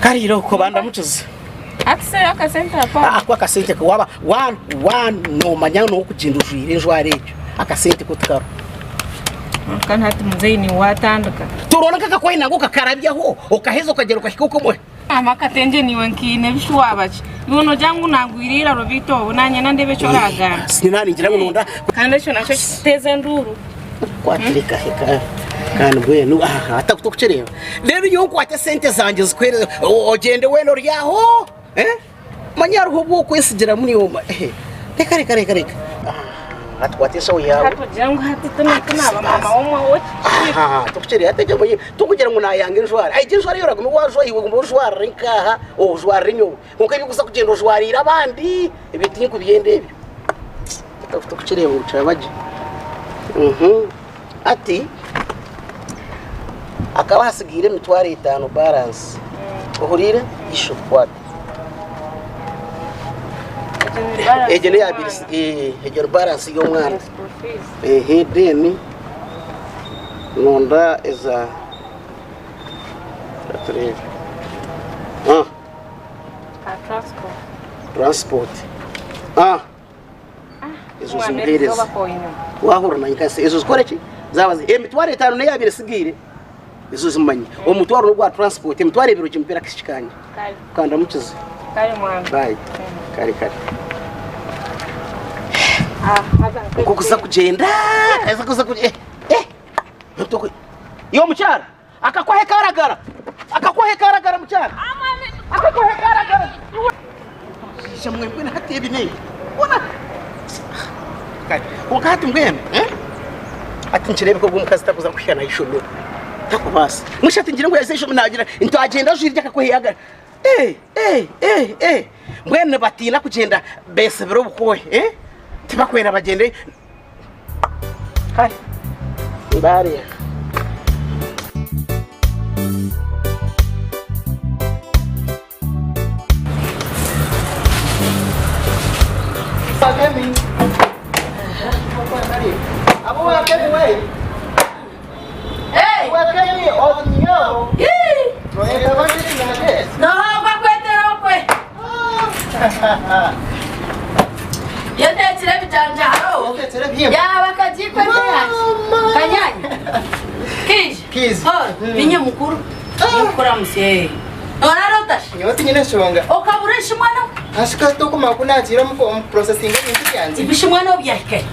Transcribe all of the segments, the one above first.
Kariire okwo bandamukize. Hati se akasente ako. Ako akasente ko waba wa wa nomanya n'okugyenda ojwaire enjwara egyo akasente ko tikariho. Kandi hati muzeeyi niiwe watandika. Toroona nk'akakohe nangwa okakarabyaho okaheza okagyenda okahika okomwe. Maama akatengye niiwe nkaine ebishi waaba ki? Iwe noogira ngu naagwire eiraro beitu obu naanye nandeba eki oraagamba. Naanye ningira ngu nonda. Kandi ekyo nakyo kituteeza enduuru. Kwatira ekahe ka kandi mbwenu aha tokukireeba. Reero nyowe nkwate esente zangye nzikuheereze ogyende weena ori aho eh? Manya hariho obu okwesigiramu niiwe oma eh, reka reka reka reka. Hati kwata enshaho yaawe. Hati ogira ngu hati tinaaba maama w'omwoki. Aha, tokukireeba hati egyo omanyi tokugira ngu naayanga enjwara. Egyo enjwara ei oragume waajwara iwe ogume ojwarire nk'aha ojwarire nyowe. Kwonka eby'okuza kugyenda ojwariire abandi ebyo tinkubyenda ebyo. Tokukireeba ngu kiraba gye. Hati hakaba hatsigaire emitwaro etaano baransi. Ohuriire? Isho kwata. Egyo n'eyabaire egyo ni baransi y'omwana. Then nonda eza reka tureebe. Transport. Ezo zimuheereze. Waahurira naanye nka ezo zikore ki? Zaaba zi emitwaro etaano n'eyaabaire etsigaire ezo zimanye. Omutwaro n'ogwa transport, emitwaro ebiri ogimpere akishiki kangye. Kandamukize. Bye. Kare kare. Nk'okuza kugyenda, kuza kugyenda. Eh! Iwe mukyara! Akakwahe karagara. Akakwahe karagara mukyara. Akakwahe karagara. Isha mwe mbwenu hati ebi nebi. Bona. Kare. Kwonka hati mbwenu eh? Hati nikireebeka ogu omukazi takuza kuhika na ishomero. Takubaasa. Musha ati ngira ngu yaza ishomero nagira nti agyenda ajwaire akakwahe yagara. Eh eh eh eh. Mbwenu nibatiina kugyenda besibire obukohe eh? Tibakwenda bagyende Kare ndaareeba. Yateekire ebijanjaaro yaaba akagiiko kanyanya kiija ninye mukuru nikukuramutsya orara otashi Nyowe tinyine nshonga. okabura eshi mwana we Ashika tokumara ku nagiire omu kuprosesinga ebintu byangye. ebishi mwana we byahikahe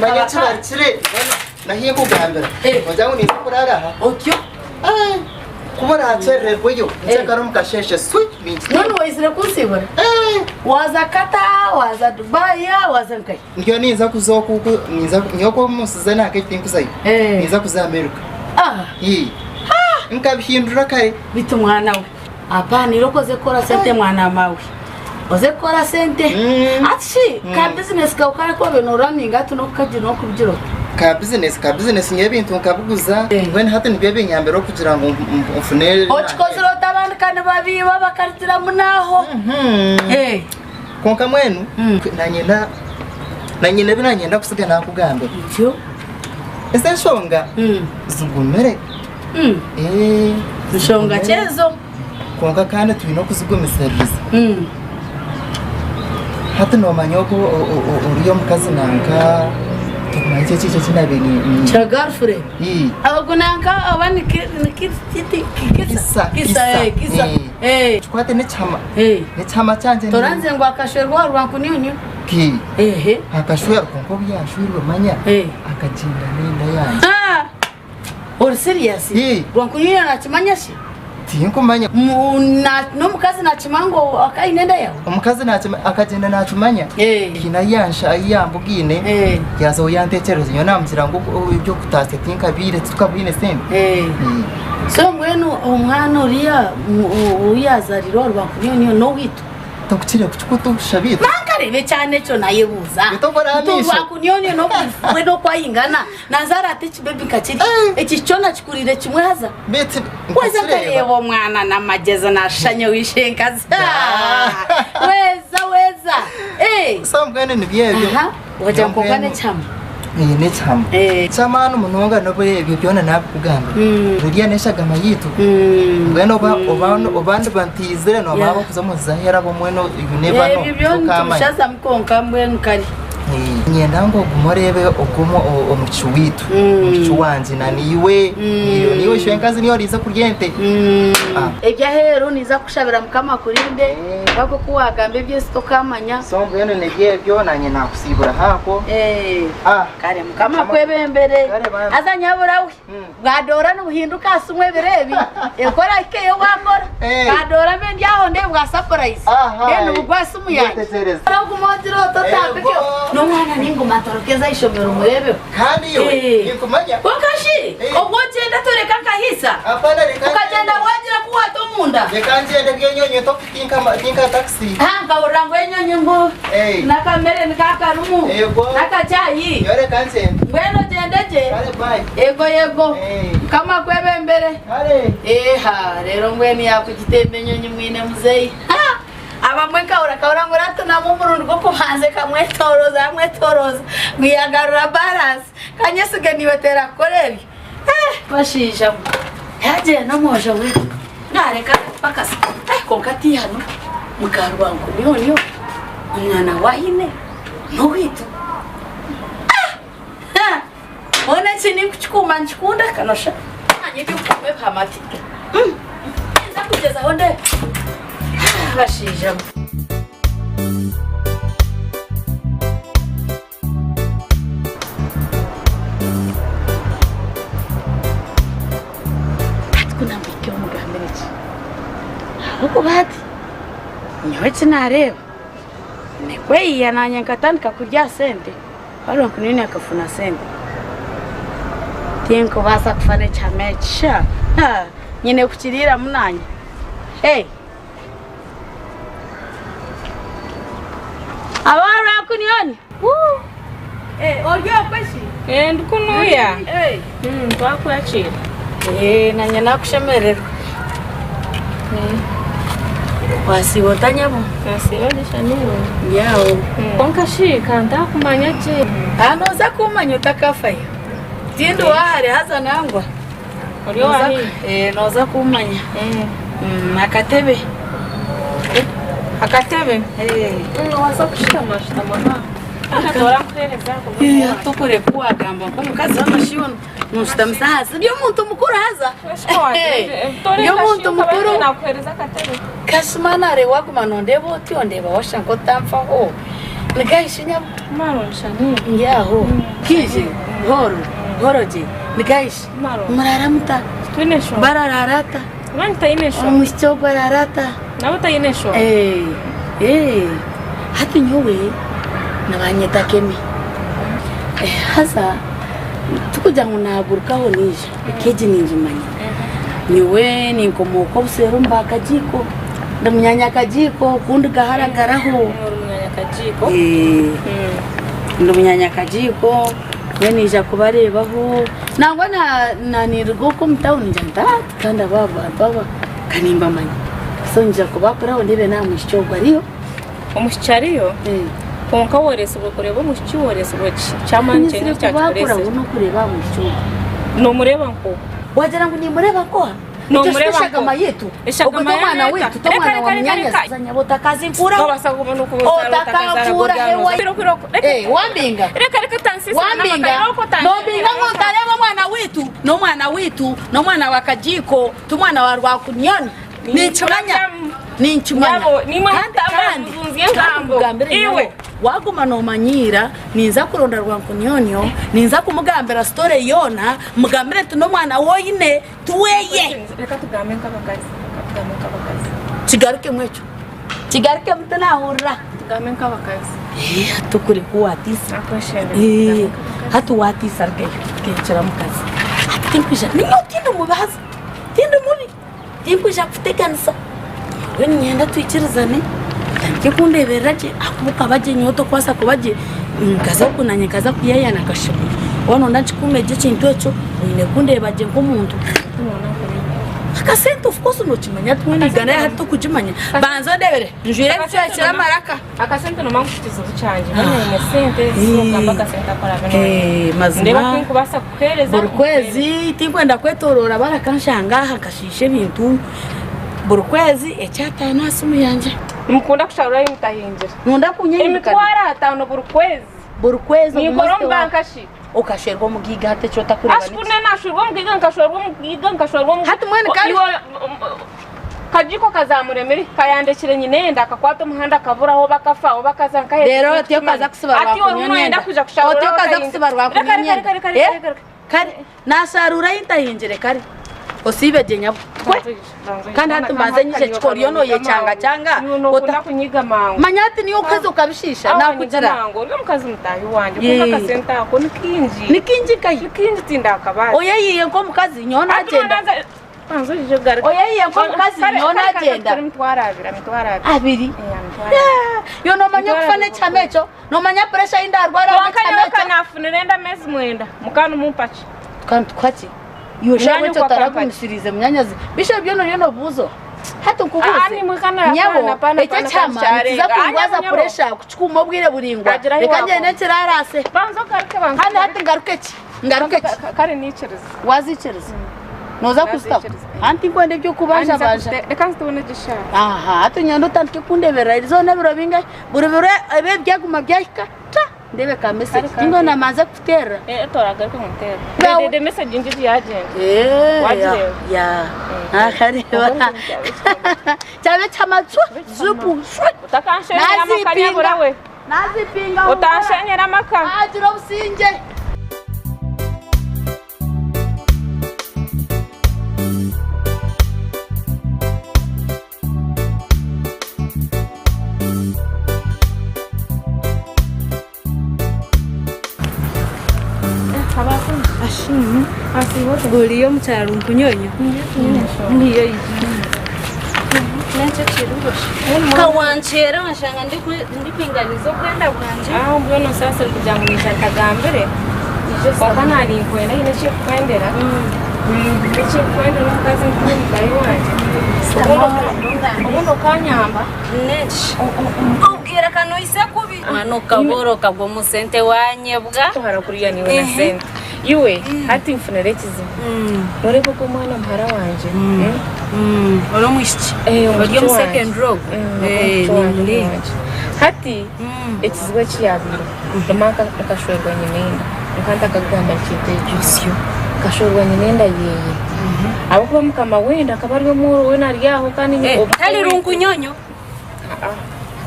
Manya kibarikire. Nahi nkugambira. Nogira ngu ninza kuraara aha. Otyo. Ku orakyerererweyo, nkyekare omu kasheeshe swi ninki. Mbwenu waizire kunsiibura? Waaza Qatar, waaza Dubai, waaza nkahi? Nyowe ninza kuza oku, ninza nyowe oku omusize nanka tinkuzayo. Ninza kuza America. Nkabihindura kare. Beitu mwana we. Hapana irooko oze kukora sente mwana maawe. Oze kukora sente. Hati shi ka bizinesi kaawe kari aku obaire nooraninga hati n'okukagira n'okubigira ota? Ka bizinesi, ka bizinesi nyowe ebintu nkabiguza mbwenu hati nibyo binyambire okugira ngu nfune. Okikozire ota abandi ka nibabiiba bakarugiramu n'aho? Kwonka mbwenu nanye nanye ebi nanyenda kusiga nakugambira. Otyo. Ezi enshonga zigumire. Nshonga ki ezo? Kwonka kandi twine okuzigumisiririza. Hati noomanya ogu oriya omukazi nanka tokumanya eki eki eki naabaire ni. Kya girlfriend? Ogu nanka oba ni Kisa? Kisa, Kisa. Kikwate n'ekihama. N'ekihama kyangye. Toranzire ngu akashwerwa aha rwankunyunyu? Akashwerwa kwonka obu yaashwerwa manya akagyenda n'enda yangye. Ori serious? Ii. Rwankunyunya nakimanya shi? Tinkumanya. Mu- na- N'omukazi nakimanya ngu aka aine enda yawe? Omukazi nakima akagyenda nakimanya. Eh. Hiine ahu yansha ahu yambugaine Eh. yaaza aho yantekyereza nyowe namugira ngu obu eby'okutaasya tinkabiire titukabiine sente. Eh. Ii. So mbwenu omwana oriya mu- o- ou yazaarire owa Rwankunyunya n'owaitu? Tokukire kukikutusha beitu. Nankareba ekyana ekyo nayebuuza. Beitu okora Nti amaisho. Rwankunyunya n'oburifu bwe n'oku ayingana. Nazaara ata ekibebi nka kiri? Eki kyona kikuriire kimwe haza? Beitu Weza nkakireeba. nkareeba omwana n'amagyezi naashusha nyowe ishenkazi. Weza weza. Eh. So mbwenu nibyo ebyo. Aha, wagira ngu kwonka Mbwenu- n'ekihama. Ee, n'ekihama. Eky'amaani munonga n'obu ebyo byona naabikugambira, ririya n'eshagama yaitu. Mbwenu oba oba oba ndiba ntiizire noomanya abarikuza omu zahera bo mbwenu you never know, Ebyo byona tokaamanya. nitubishazamu kwonka mbwenu kare. Niinyenda ngu ogume oreebe ogu omwishiki waitu, omwishiki wangye na naiwe, niiwe shwenkazi niiwe oriize kurya ente. Eby'aheeru ninza kukushabira Mukama akurinde, kwonka oku waagamba eby'ensi tokaamanya. So mbwenu nibyo ebyo naanye naakusiibura haako. Kare Mukama akwebembere. Haza nyabura we. Bwadoora nibuhinduka aha simu ebiro ebi, ekora hike ei waakora. Bwadoora mbe ndi aho ndeebe bwa sapurayizi, then bugwe aha simu yangye. Ogume ogire oti otambikeho n'omwana ninguma ntoroke nze aha ishomero mureebeho. Kandi iwe ninkumanya. Kwonka shi obwo ogyenda toreka nkahiisa? Okagyenda wagira ku waata omunda? Reka ngyende bw'enyonyi tinka takisi. Nkahurira ngu enyonyi ngu n'akamere niko akarimu n'akacaayi. Nyowe reka ngyende. Mbwenu ogyende gye. Kare bye. Yego yego. Mukama akwebembere. Kare. Eha reero mbwenu yaakugitemba enyonyi mwine muzeeyi. Abamwe nkahurira nkahurira ngu ratunamu omurundi gw'okubanza ekamwetoroza yamwetoroza ngu yagarura balance. Kanyesige niiwe teera kukora ebyo. Bashaija mwe yaagyenda n'omwojo we naareka bakasa kwonka tiihano muka Rwankunyonyo omwana waine n'owaitu. Mbwenu eki ninkukikuuma nikikunda kanosha naanye eby'okukuuma ebihamati ninza kugyezaho ndeebe bashaija mwe. Hati ku namuhikeho mugambire ki? Ahabw'okuba hati nyowe eki naareeba nikweyiya naanye nkatandika kurya aha sente Baruwa nkunini akafuna sente tinkubaasa kufa n'ekihama eki sha nyine kukiriiramu naanye. Hey! Abarwakunyoni. Ori okwe shi? Eh, ndi kunuya. Twakwakira. Eh, nanye nakushemererwa. Wasiiba ota nyabo? Nasiiba gye shaniiwe. Ndi aho. Kwonka shi ka ntakumanya gye. Ah, nooza kuumanya otakafayo. Tindi wahare haza nangwa. Ori owa haihi? Eh, nooza kuumanya. Akatebe. Akatebe? Eh. Noobaasa kushutama shutama aha. Akatoora nkuheereze ako. Hati okureba ku waagamba nk'omukazi w'amashiba nonshutamisa ahansi. Ndi omuntu mukuru haza. Ndi omuntu mukuru. Nakuheereza akatebe. Kashuma nare waguma nondeeba otyo ondeeba washusha nk'otanfaho. Nigahi shi nyabo? Ndi aho. Kiije buhooro buhooro gye. Nigahi shi? Muraara muta? Bararaara ata? Omwishiki ogwo araara ata? Hati nyowe nibanyeta Kemi. Haza tikugira ngu naagurukaho naija, eka egi ningimanya. Nyowe ninkomooka obuseeri omu ba Kagiiko. Ndi munyaanya Kagiiko ku ndigaharagaraho. Ndi munyaanya Kagiiko mbwenu naija kubareebaho. Nangwa na ninduga okwo omu tawuni ngira nti aa kandi aba abantu aba ka nimbamanya. So nyija kubakuraho ndeebe naaba omwishiki ogwo ariyo. Omwishiki ariyo kwonka woresibwe kureeba omwishiki woresibwe ki? Ky'amaani Nyizire ky'enki kubakuraho ekyakuresire? n'okureeba aha mwishiki ogwo. Nomureeba nkoha? Wagira ngu nimureeba nkoha? Nomureeba Ekyo shi nkoha? eshagama yaitu? Ogwo Eshagama t'omwana yaanyu waitu, eta? t'omwana Reka wa reka reka munyaanyazi. reka. Zanya otakaazinkuuraho. Nobaasa kuba nokuzaara otakazaara Otakankuuraho gurya ewa. Reka reka Eh, wambinga. reka reka tansisira Wambinga. n'amagara oko Nombinga ngu ntareeba omwana waitu, n'omwana waitu, n'omwana wa Kagiiko, t'omwana wa Rwakunyoni. Ninkimanya. Ninkimanya. Nyabo, nimwe Kandi mutamba kandi muzunzya engambo. nkugambire Iwe. nyowe, waguma nomanyiira ninza kuronda Rwankunyonyo, ninza kumugambira story yoona, mugambire nti n'omwana woine tiweye. Reka tugambe nk'abakazi. Reka tugambe nk'abakazi. Kigarukemu ekyo. Kigarukemu tinahurira. Tugambe nk'abakazi. Eh, hati okureka watiisa. Akweshendereza. Eh, hati watiisa rugayo tukekira mukazi. Hati tinkwija, ninyowe tindi mubi haza. Tindi mubi. Tinkwija kukuteganisa. Nyowe niinyenda twikirizane, otandike kundeeberera gye ahakuba okaba gye nyowe tokubaasa kuba gye nkaza oku naanye nkaza kuyaayana nkashemera. Waaba nooyenda nkikuume gye ekintu ekyo, oine kundeeba gye nk'omuntu. Akasente of course nokimanya twena igana hati tokugimanya. Banza ondebere njwire ebicwekire amaraka. Akasente nomanya ngu tikizibu kyangye mbwenu nyine sente z'okugamba akasente aku oraabe Eh, nooyenda. Ndeebe mazima oku nkubaasa kukuheereza buri nkuheereze. kwezi tinkwenda kwetorora barakanshanga aha nkashiisha ebintu buri kwezi ekyataano aha simu yangye. Nimukunda kusharura ahi mutahingira. Nonda kunyenyikana. Emitwaro ataano buri kwezi. Buri kwezi Ninkora ogu omu banka shi? Okashwerwa omugaiga hati eki otakureeba Ashi kune nashwerwa omugaiga nkashwerwa omugaiga nkashwerwa omugaiga. Hati mbwenu kare. Iwe Kagiiko kazamuremire kayandekire nyina enda akakwata omuhanda akaburaho bakafa oba akaza nkahe Reero otyo okaza kusiba Ati orimu rwakunywa noyenda emyenda. kwija kusharura Otyo okaza otahingire. kusiba rwakunywa Reka reka emyenda. reka reka Eh? reka reka. Kare nasharura ahi ntahingire kare. Osiibe gye nyabo. Tukwe. Kandi hati mbanze nyije kika oriyo noyekyanga-kyanga. Iwe nokunda kunyiga mangu. Manya hati niiwe okaza okabishiisha Aho nakugira. wanyiga mangu ori omukazi mutaahi wangye kwonka Yee. akasente ako ni kaingi. Ni kaingi nkahi? Ni kaingi tindakabaasa. Oyeyiiye nk'omukazi nyowe Hati nagyenda. nobanza banza oije ogaruke. Oyeyiiye nk'omukazi Kare nyowe kare kare nagyenda. turi mitwaro abiri mitwaro abiri. Abiri. Eh, mitwaro abiri. Yo nomanya Mitwaro okufa abiri n'ekihama ekyo? Nomanya pressure ei ndarwara Kwonka ahabw'ekihama nyowe ekyo? kanafunire enda ameezi mwenda mukaba nimumpa ki? Kandi tukuha ki? Iwe shaaha Munyaanya ekyo okwo akampa ki? otaragumisiriize munyaanyazi. Bishop byona oriyo noobuuza? Hati Ah, nkubuuze. nimwe kana Nyabo, hapana hapana ekyo hapana ekihama kyarenga. nikiza Ah, kundwaza nyabo nyabo. pressure kukikuuma obwire buraingwa. Agiraho Reka iwaako. ngyende nkiraraase. Banza ogaruke banza Kandi hati ogaruke. ngaruke ki? Ngaruke ki? Kare niikiriza. Waziikiriza? Nooza kuzitaho? Naziikiriza. Hati tinkwenda eby'okubanjabanja. Reka nzitone gye eshaaha. Aha, hati nyenda otandike kundeeberera erizooba n'ebiro bingahi? Buri biro ebi byaguma byahika, ta! Ndeebe ka message. Kare Tinga namanze kukuterera. Eh, toragaruka nkuterere. Bwawe. Ndede message ngizi yagenda. Eh, Wagireba? ya. Akareba. Kyabe kyamatswa zupu shwe. Utakanshenyera amaka nyabura we. Nazipinga. Utanshenyera amaka. Agira obusinge. Ori omukyaro nkunyonyo kawankyera wanshanga ndikwinganiza obwenda bwangye. Aho mbwenu saasire kugira ngu naija ntagambire kwonka naninkwenda haine ekikukwendera ekikukwendera omukazi nkuru mutahi wangye obundi okanyamba. Nenki obwire kanoise kubi mwana okabura okagwa omu sente wanyebwa. Muhara kuriya niiwe na sente iwe hati nfunire ekizibu noreeba ogwo omwana muhara wangye. Ori omwishiki Eh, ori omwishiki omu wangye. second row. Eh, Nimureba. wangye. Hati ekizibu eki yaabaire rema nkashwerwa nyina enda nka ntakakugamba ekintu ekyo nkashwerwa nyina enda yeeye ahabw'okuba mukama w'enda akaba ari omworo weena ari aho kandi Tari runkunyonyo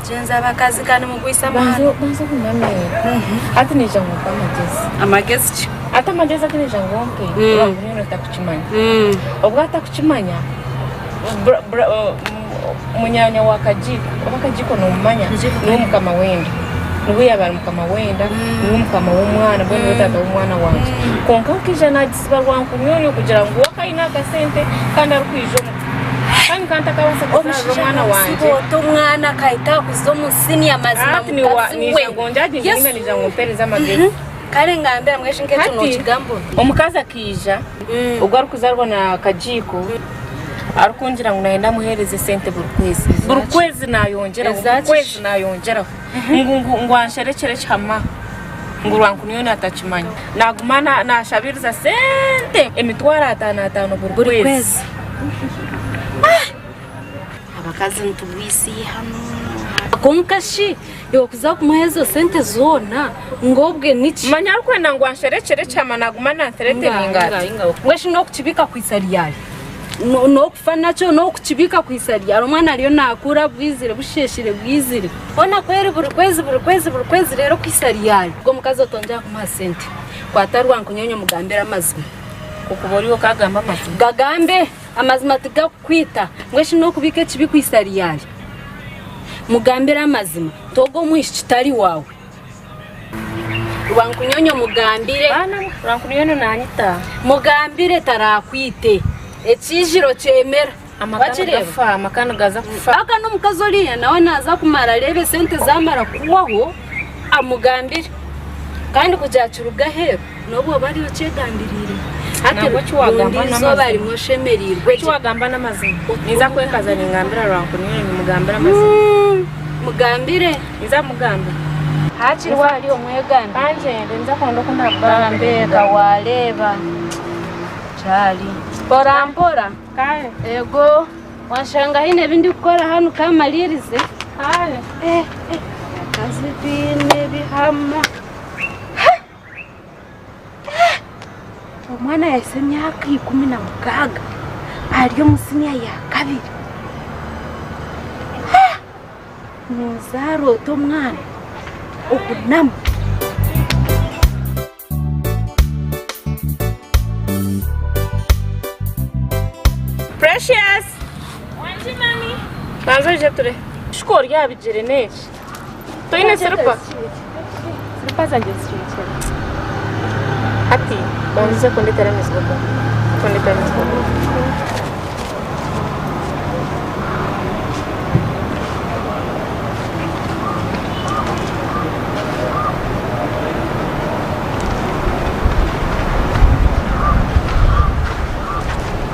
Gyenza abakazi ka nimugwisa amahano. Banza ohuname. Hati naija ngu ompe amagyezi. Amagyezi ki? Hati amagyezi agu naija ngu ompe, oraba oriyo otakukimanya. Obwo atakukimanya, munyaanya wa Kagiiko, oba Kagiiko nomumanya, niwe mukama w'enda. Niwe yaaba ari mukama w'enda, niwe mukama w'omwana, mbwenu niwe taata w'omwana wangye. Kwonka akaija naagisiba rwankunyonyo kugira ngu we akaine akasente kandi arikwija omuka. Kandi nkaba ntakabaasa kuzaarira omwana wangye. Ota omwana akahita akuza omu siniya mazima Hati niwa mukazi we. niija ngu onjajinge Yesu. ninga niija ngu ompereze amagezi. Kare ngambira mbwenu nk'ekyo Hati nokigamba ota? omukazi akaija ogwo arikuzaarwa na Kagiiko arikungira ngu nayenda amuheereze esente buri kwezi. Buri kwezi nayongyeraho, buri Ezaki? kwezi nayongyeraho. Ngu ngu ngu ansherekyere ekihama. Ngu rwanku niyo natakimanya. Naguma nashabiriza sente emitwaro ataano ataano buri Buri kwezi. kwezi. Abakazi nitugwisa eihano. Kwonka shi iwe kuza kumuha ezo sente zoona ngu obwe niki? Manya arikwenda ngu ansherekyere ekihama naguma nanthreateninga ati. Mbwenu shi n'okukibika kuhitsya ryari? N'okufa nakyo n'okukibika kuhitsya ryari? Omwana ariyo naakura bwizire busheeshire bwizire. Hoona ku eri buri kwezi buri kwezi buri kwezi reero kuhitsya ryari? Ogwo omukazi otongyera kumuha sente. Kwata rwankunyonyo omugambire amazima. Okuba ori okagamba amazima. Gagambe! Amazima tigakukwita. Mbwenu shi n'okubika ekibi kuhitsya ryari? Mugambire amazima nti ogwo omwishiki tari waawe. Rwankunyonyo mugambire. Baana mwe, Rwankunyonyo nanyita. Mugambire taraakwite. Ekiijiro kyemera. Amaka Wakireeba? nigafa, amaka nigaza kufa. Mpaka n'omukazi oriya nawe naaza kumara areebe esente zaamara kuhwaho amugambire. Kandi kugira kiruge aheeru n'obu oba ari okyegambiriire. Hati Nangwa eki wagamba rundi izooba n'amazima. rimwe oshemereirwe Eki gye. wagamba n'amazima. Ninza kwekaza ningambira Rwankunyonyo nimugambira amazima. Mugambire. Ninza mugambira. Hakiri waari omwegambire. Kangyende ninza kuronda oku ndakugambira. Bambeeka wareeba. Kyari. Mpora mpora. Kare. Ego. Washanga haine ebi ndikukora hanu kamalirize. Kare. Eh, eh, abakazi baine ebihama. Omwana yahitsya emyaka 16 ari omu siniya ya kabiri. Nozaara ota omwana ohunama? Precious! Wangi mami. Banza oije ture. Shuka ori aha bigyere n'eki. Toine siripa? Siripa zangye zicwekire. Hati banza oze kundetera amaizi g'okunywa. Kundetera amaizi g'okunywa.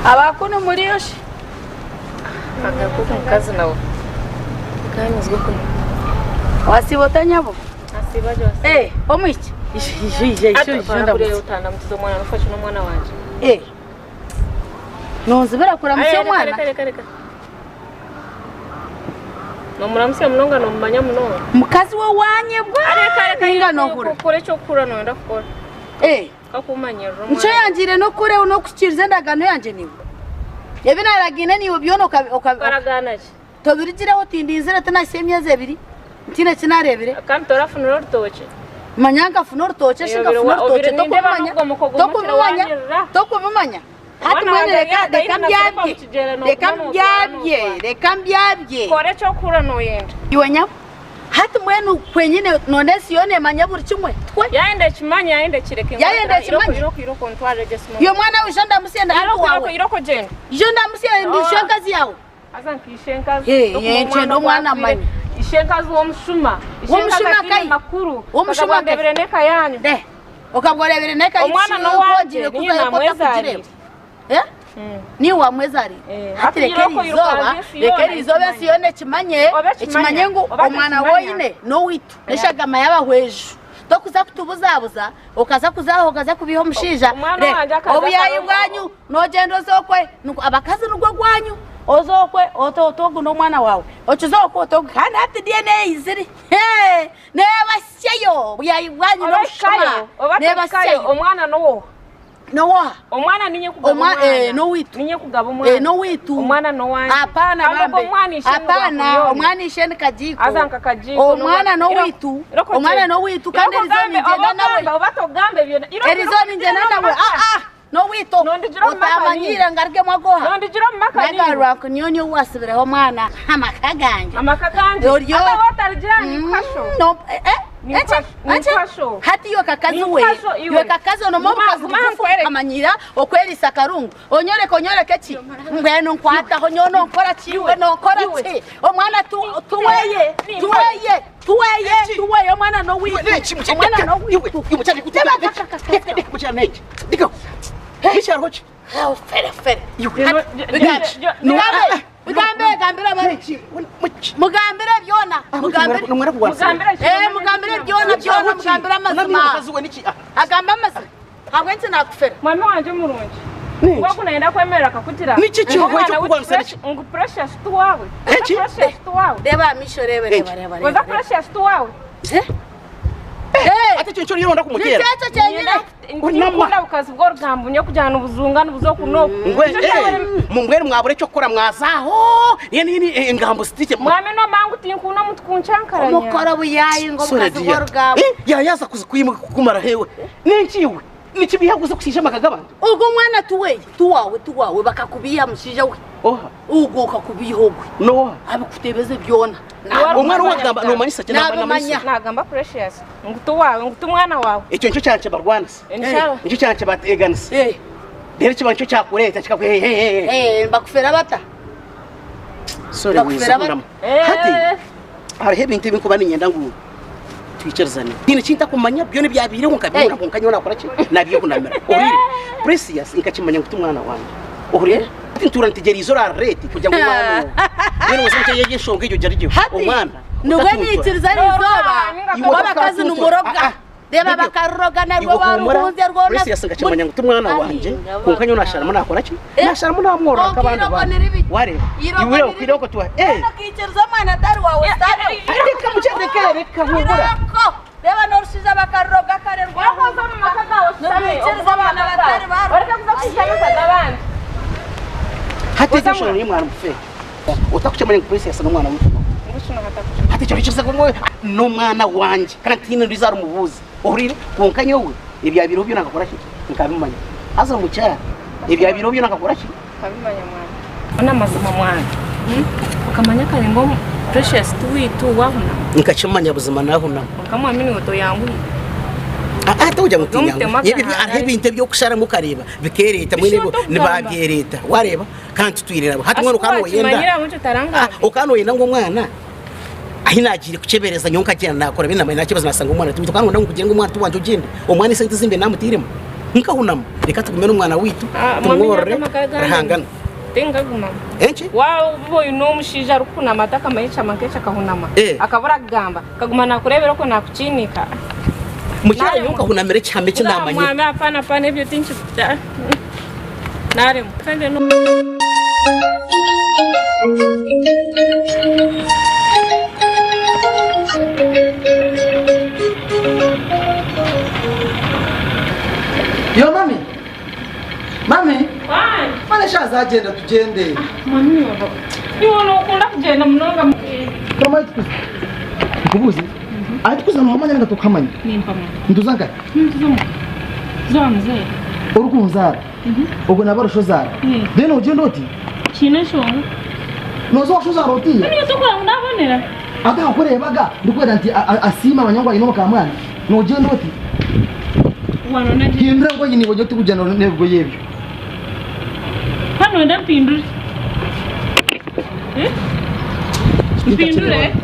Abakunu muriyo shi? Agaruka ogu mukazi nawe. Reka amaizi g'okunywa. Wasiiba ota nyabo? Nasiiba gye wasiiba. Eh, omwishiki. Ije, ije, ije, ije, ije, Barakureeba otandamukiza omwana nofa ki n'omwana wangye. Eh. Nonzibira kuramutsya Aye, omwana? Reka, reka, reka. Nomuramutsya munonga nomumanya munonga. Mukazi we wanye bwa. Reka, reka, Ninga reka, nohura. Kukora eky'okukura noyenda kukora. Eh. Kakumanyirira omwana. Nikyo yangiire n'okukora n'okuhikiiriza endagaano yangye naiwe. Ebi naaragaine naiwe byona oka- oka- Okaragaana ki? tobirigireho tindinzire tinahitsya emyezi ebiri ntiine eki naareebire. Kandi torafunire orutookye? Manya nkafuna orutookye shi nkafuna orutookye tokubimanya tokubimanya tokubimanya hati mbwenu reka reka mbyabye reka mbyabye reka mbyabye. Kora eky'okuhurira nooyenda. Iwe nyabo Hati mbwenu kwenyine nonda ensi yoona emanye buri kimwe tikwe? Yayenda ekimanye yayenda ekireke. Yayenda ekimanye? Iroko iroko ntwarire gye simu. Iwe mwana we ijo ndamusya ndi Iroko wawe. iroko iroko gyenda. Ijo ndamusya ndi ishenkazi yawe. Haza nka ishenkazi. Ee, nkyenda omwana amanye. Ishenkazi w'omushuma. W'omushuma kai? Makuru. W'omushuma kai? Ndebire n'eka yanyu. De. Okabwa orebire n'eka Omwana n'owangye, niinye namwezaarire. Eh? Niiwe wamwezaarire. Eh, Hati reka hati eri izooba, reka eri izooba ensi yoona ekimanye, ekimanye ngu omwana woine n'owaitu, n'eshagama y'abahweju. Tokuza kutubuzabuza, okaza kuza okaza kubiiha omushaija. Omwana Re, wangye akaza Obuyayi akaba- bwanyu nogyenda oze okwe, nukwo abakazi nigwo gwanyu, oze okwe ote ote ogu n'omwana waawe, okize okwe ote ogu, kandi hati DNA eizire. Hee, neebasyayo obuyayi bwanyu Oba n'obushuma, ekikayo, oba tekikayo, neebasyayo. omwana n'owoha. Nowoha? Omwana ninye kugaba Omwa omwana. eh, n'owaitu. Ninye kugaba omwana. Eh, n'owaitu. Omwana n'owangye. Hapana Kandi ogwo bambe. omwana ishe Hapana, nigwa omwana ishe ni kagiiko. Aza nka kagiiko. Omwana n'owaitu. Omwana n'owaitu kandi erizo ningyenda nawe. Oba togambe byona. Erizo ningyenda nawe. Ah ah. N'owaitu. Nondigira omu maka Otamanyiire ngarugemu agoha. Nondigira omu maka Naga rwankunyonyo ou wasibireho omwana. Amaka gangye. Amaka gangye. Oryo. Ata watarigira ni kasho. No, eh, eh. Hati iwe kakazi we, iwe kakazi onoma obukazi bugufu okamanyira okweriisa akarungu. Onyoreke onyoreke ki? Mbwenu nkwataho nyowe nonkora ki? Iwe nonkora ki? Omwana tuweye, tuweye, tuweye, tuweye omwana n'owaitu. Omwana n'owaitu. Fere fere. Mugambe, gambira abandi. Mugambire byona. Mugambire. Eh, mugambire byona byona mugambire amazima. Agamba amazima. Habw'enki nakufera? Mwami wangye murungi. Waku nayenda kwemerera akakugira. Niki kihwa ekyokurwanisa niki? Ngu Precious ti waawe. Eki? Precious ti waawe. Reeba aha maisho reebe reeba reeba. Weza Precious ti waawe. Eh? Ati ekyo nikyo oriyo noyenda kumuteera? Nikyo ekyo kyenyine. Tinkukunda bukazi bw'orugambo nyowe kugira nibuzunga nibuza oku n'oku. Mbwenu mwabura eky'okukora mwaza aho engambo zitike. Mwami nomanya ngu tinkunda omuntu kunchankaranya. Omukora obuyayi ngu obukazi bw'orugambo. Yayaza kumara hewe. N'enki iwe? Nikibiha kuza kushiisha amaka g'abantu? Ogwo omwana tiweye, tiwaawe, tiwaawe bakakubiiha mushaija we. Oha? Ogwo okakubiiha ogwe. N'oha? Abikutebeze byona. Omwana ou wakugamba nomanyisa ki? Nabimanya. Nagamba Precious ngu tiwaawe, ngu timwana waawe. Ekyo nikyo kyaba nikibarwanisa. Nikyo kyaba nikibateganisa. Reero kiba nikyo kyakureeta kikakuha Eh, nibakufera bata? Sorry, Bakufera bata? wiza Hati hariho ebintu ebi nkuba niinyenda ngu twikirizane. Tihaine eki ntakumanya, byona ebyabaireho nkabibona kwonka nyowe naakora ki? Naabyehunamira. Ohuriire? Precious nkakimanya ngu ti mwana wangye. Ohurire? Hati ntuura ntegyereize orareete kugira ngu omwana ogu. Mbwenu waza nkye y'egyo enshonga egyo ogire gye. Hati Omwana nibwo otatuntwara. niikiriza erizooba Iwe ngu abakazi otatuntwara. nimuroga. Ah, ah. Reeba Nibyo. bakaruroga narwo Iwe huumura, baruhunzya rwona. Precious nkakimanya ngu ti mwana wangye, kwonka nyowe nasharamu nakora ki? Eh. Nasharamu namworora Kwonka nk'abandi eiroko baana. ni ribi. Wareeba? Eiroko Iwe ni okwire ribi. okwo twa. Eh. Mbwenu okaikiriza omwana atari waawe sitaane we. Reka mukyara reka reka huumura. Iroko! Reeba n'orushaija bakaruroga kare Wakoza omu maka gaawe oshutame, Nirwikiriza abaana batari barwo. Oreke kuza kushushanisa n'abandi. Hati egyo enshonga niyo mwana mufe. Otakukimanya ngu Precious n'omwana waitu. Hati ekyo nikiza ngu n'omwana wangye kandi tihaine ondiijo arimubuuza. Ohuriire? Kwonka nyowe ebyabaireho byona nkakora ki? Nkabimanya. Haza mukyara ebyabaireho byona nkakora ki? Nkabimanya mwana. Ona amazima mwana. Okamanya kare ngu Precious ti waitu wahunama. Nkakimanya buzima nahunama. Kwonka mwami niiwe toyanguhire. Aa togira ngu tinyanguhire. N'omutima Ebi gahangare. hariho ebintu eby'okusharamu okareeba bikeereeta mbwenu ebyo Bishobora kugamba. nibabyereeta. Wareeba? Kandi tutwire nabo. Hati mbwenu okaba Ahabw'okuba nooyenda wakimanyire ahabw'enki otarangambiire. okaba nooyenda ngu omwana ahi naagiire kukyebereza nyowe nkagyenda naakora ebi naamanya naakyebeza naashanga omwana ti waitu. Okaba nooyenda ngu nkugire ngu omwana ti wangye ogyende? Omwana esente ezi mbaire naamutairemu nkahunama. Reka tugume n'omwana waitu Ah, mwami tumworore nyawe amagara gangye Ruhangana. Tinkagumamu. Enki? Waaba oine omushaija arikukunama atakamanya ekyama nk'ekyo akahunama, Eh. akabura kugamba, akaguma naakureebera okwo naakukiiniika. Mukyara Naaremwa. nyowe nkahunamira ekihama eki Ngaaha naamanyire. mwami apana apana ebyo tinki Naremwa. Kandi no. Yo mami. Mami. Why? Mane sha zagenda tugende. Mami waba. Iwe nokunda kugyenda munonga. Mama tukuze. Nkubuze. Ahi tukuza nuhamanya ninga tukuhamanya. Nimpamanya. Nituza nkahi? Nituza omuka. Tuza owa muzeeyi. Orikunzaara. Ogwo naba ari shozaara. Then ogyenda oti? Kiine enshonga. Nooza owa shozaara otiiya? Niiwe tokureba ngu naabonera? Atakureebaga ndikwenda nti asiime amanye ngu aine omukaamwana. Noogyenda oti? Hindura engoye niiwe ogye otikugyenda n'ebigoye ebyo. Hati noyenda mpindure? Mpindure?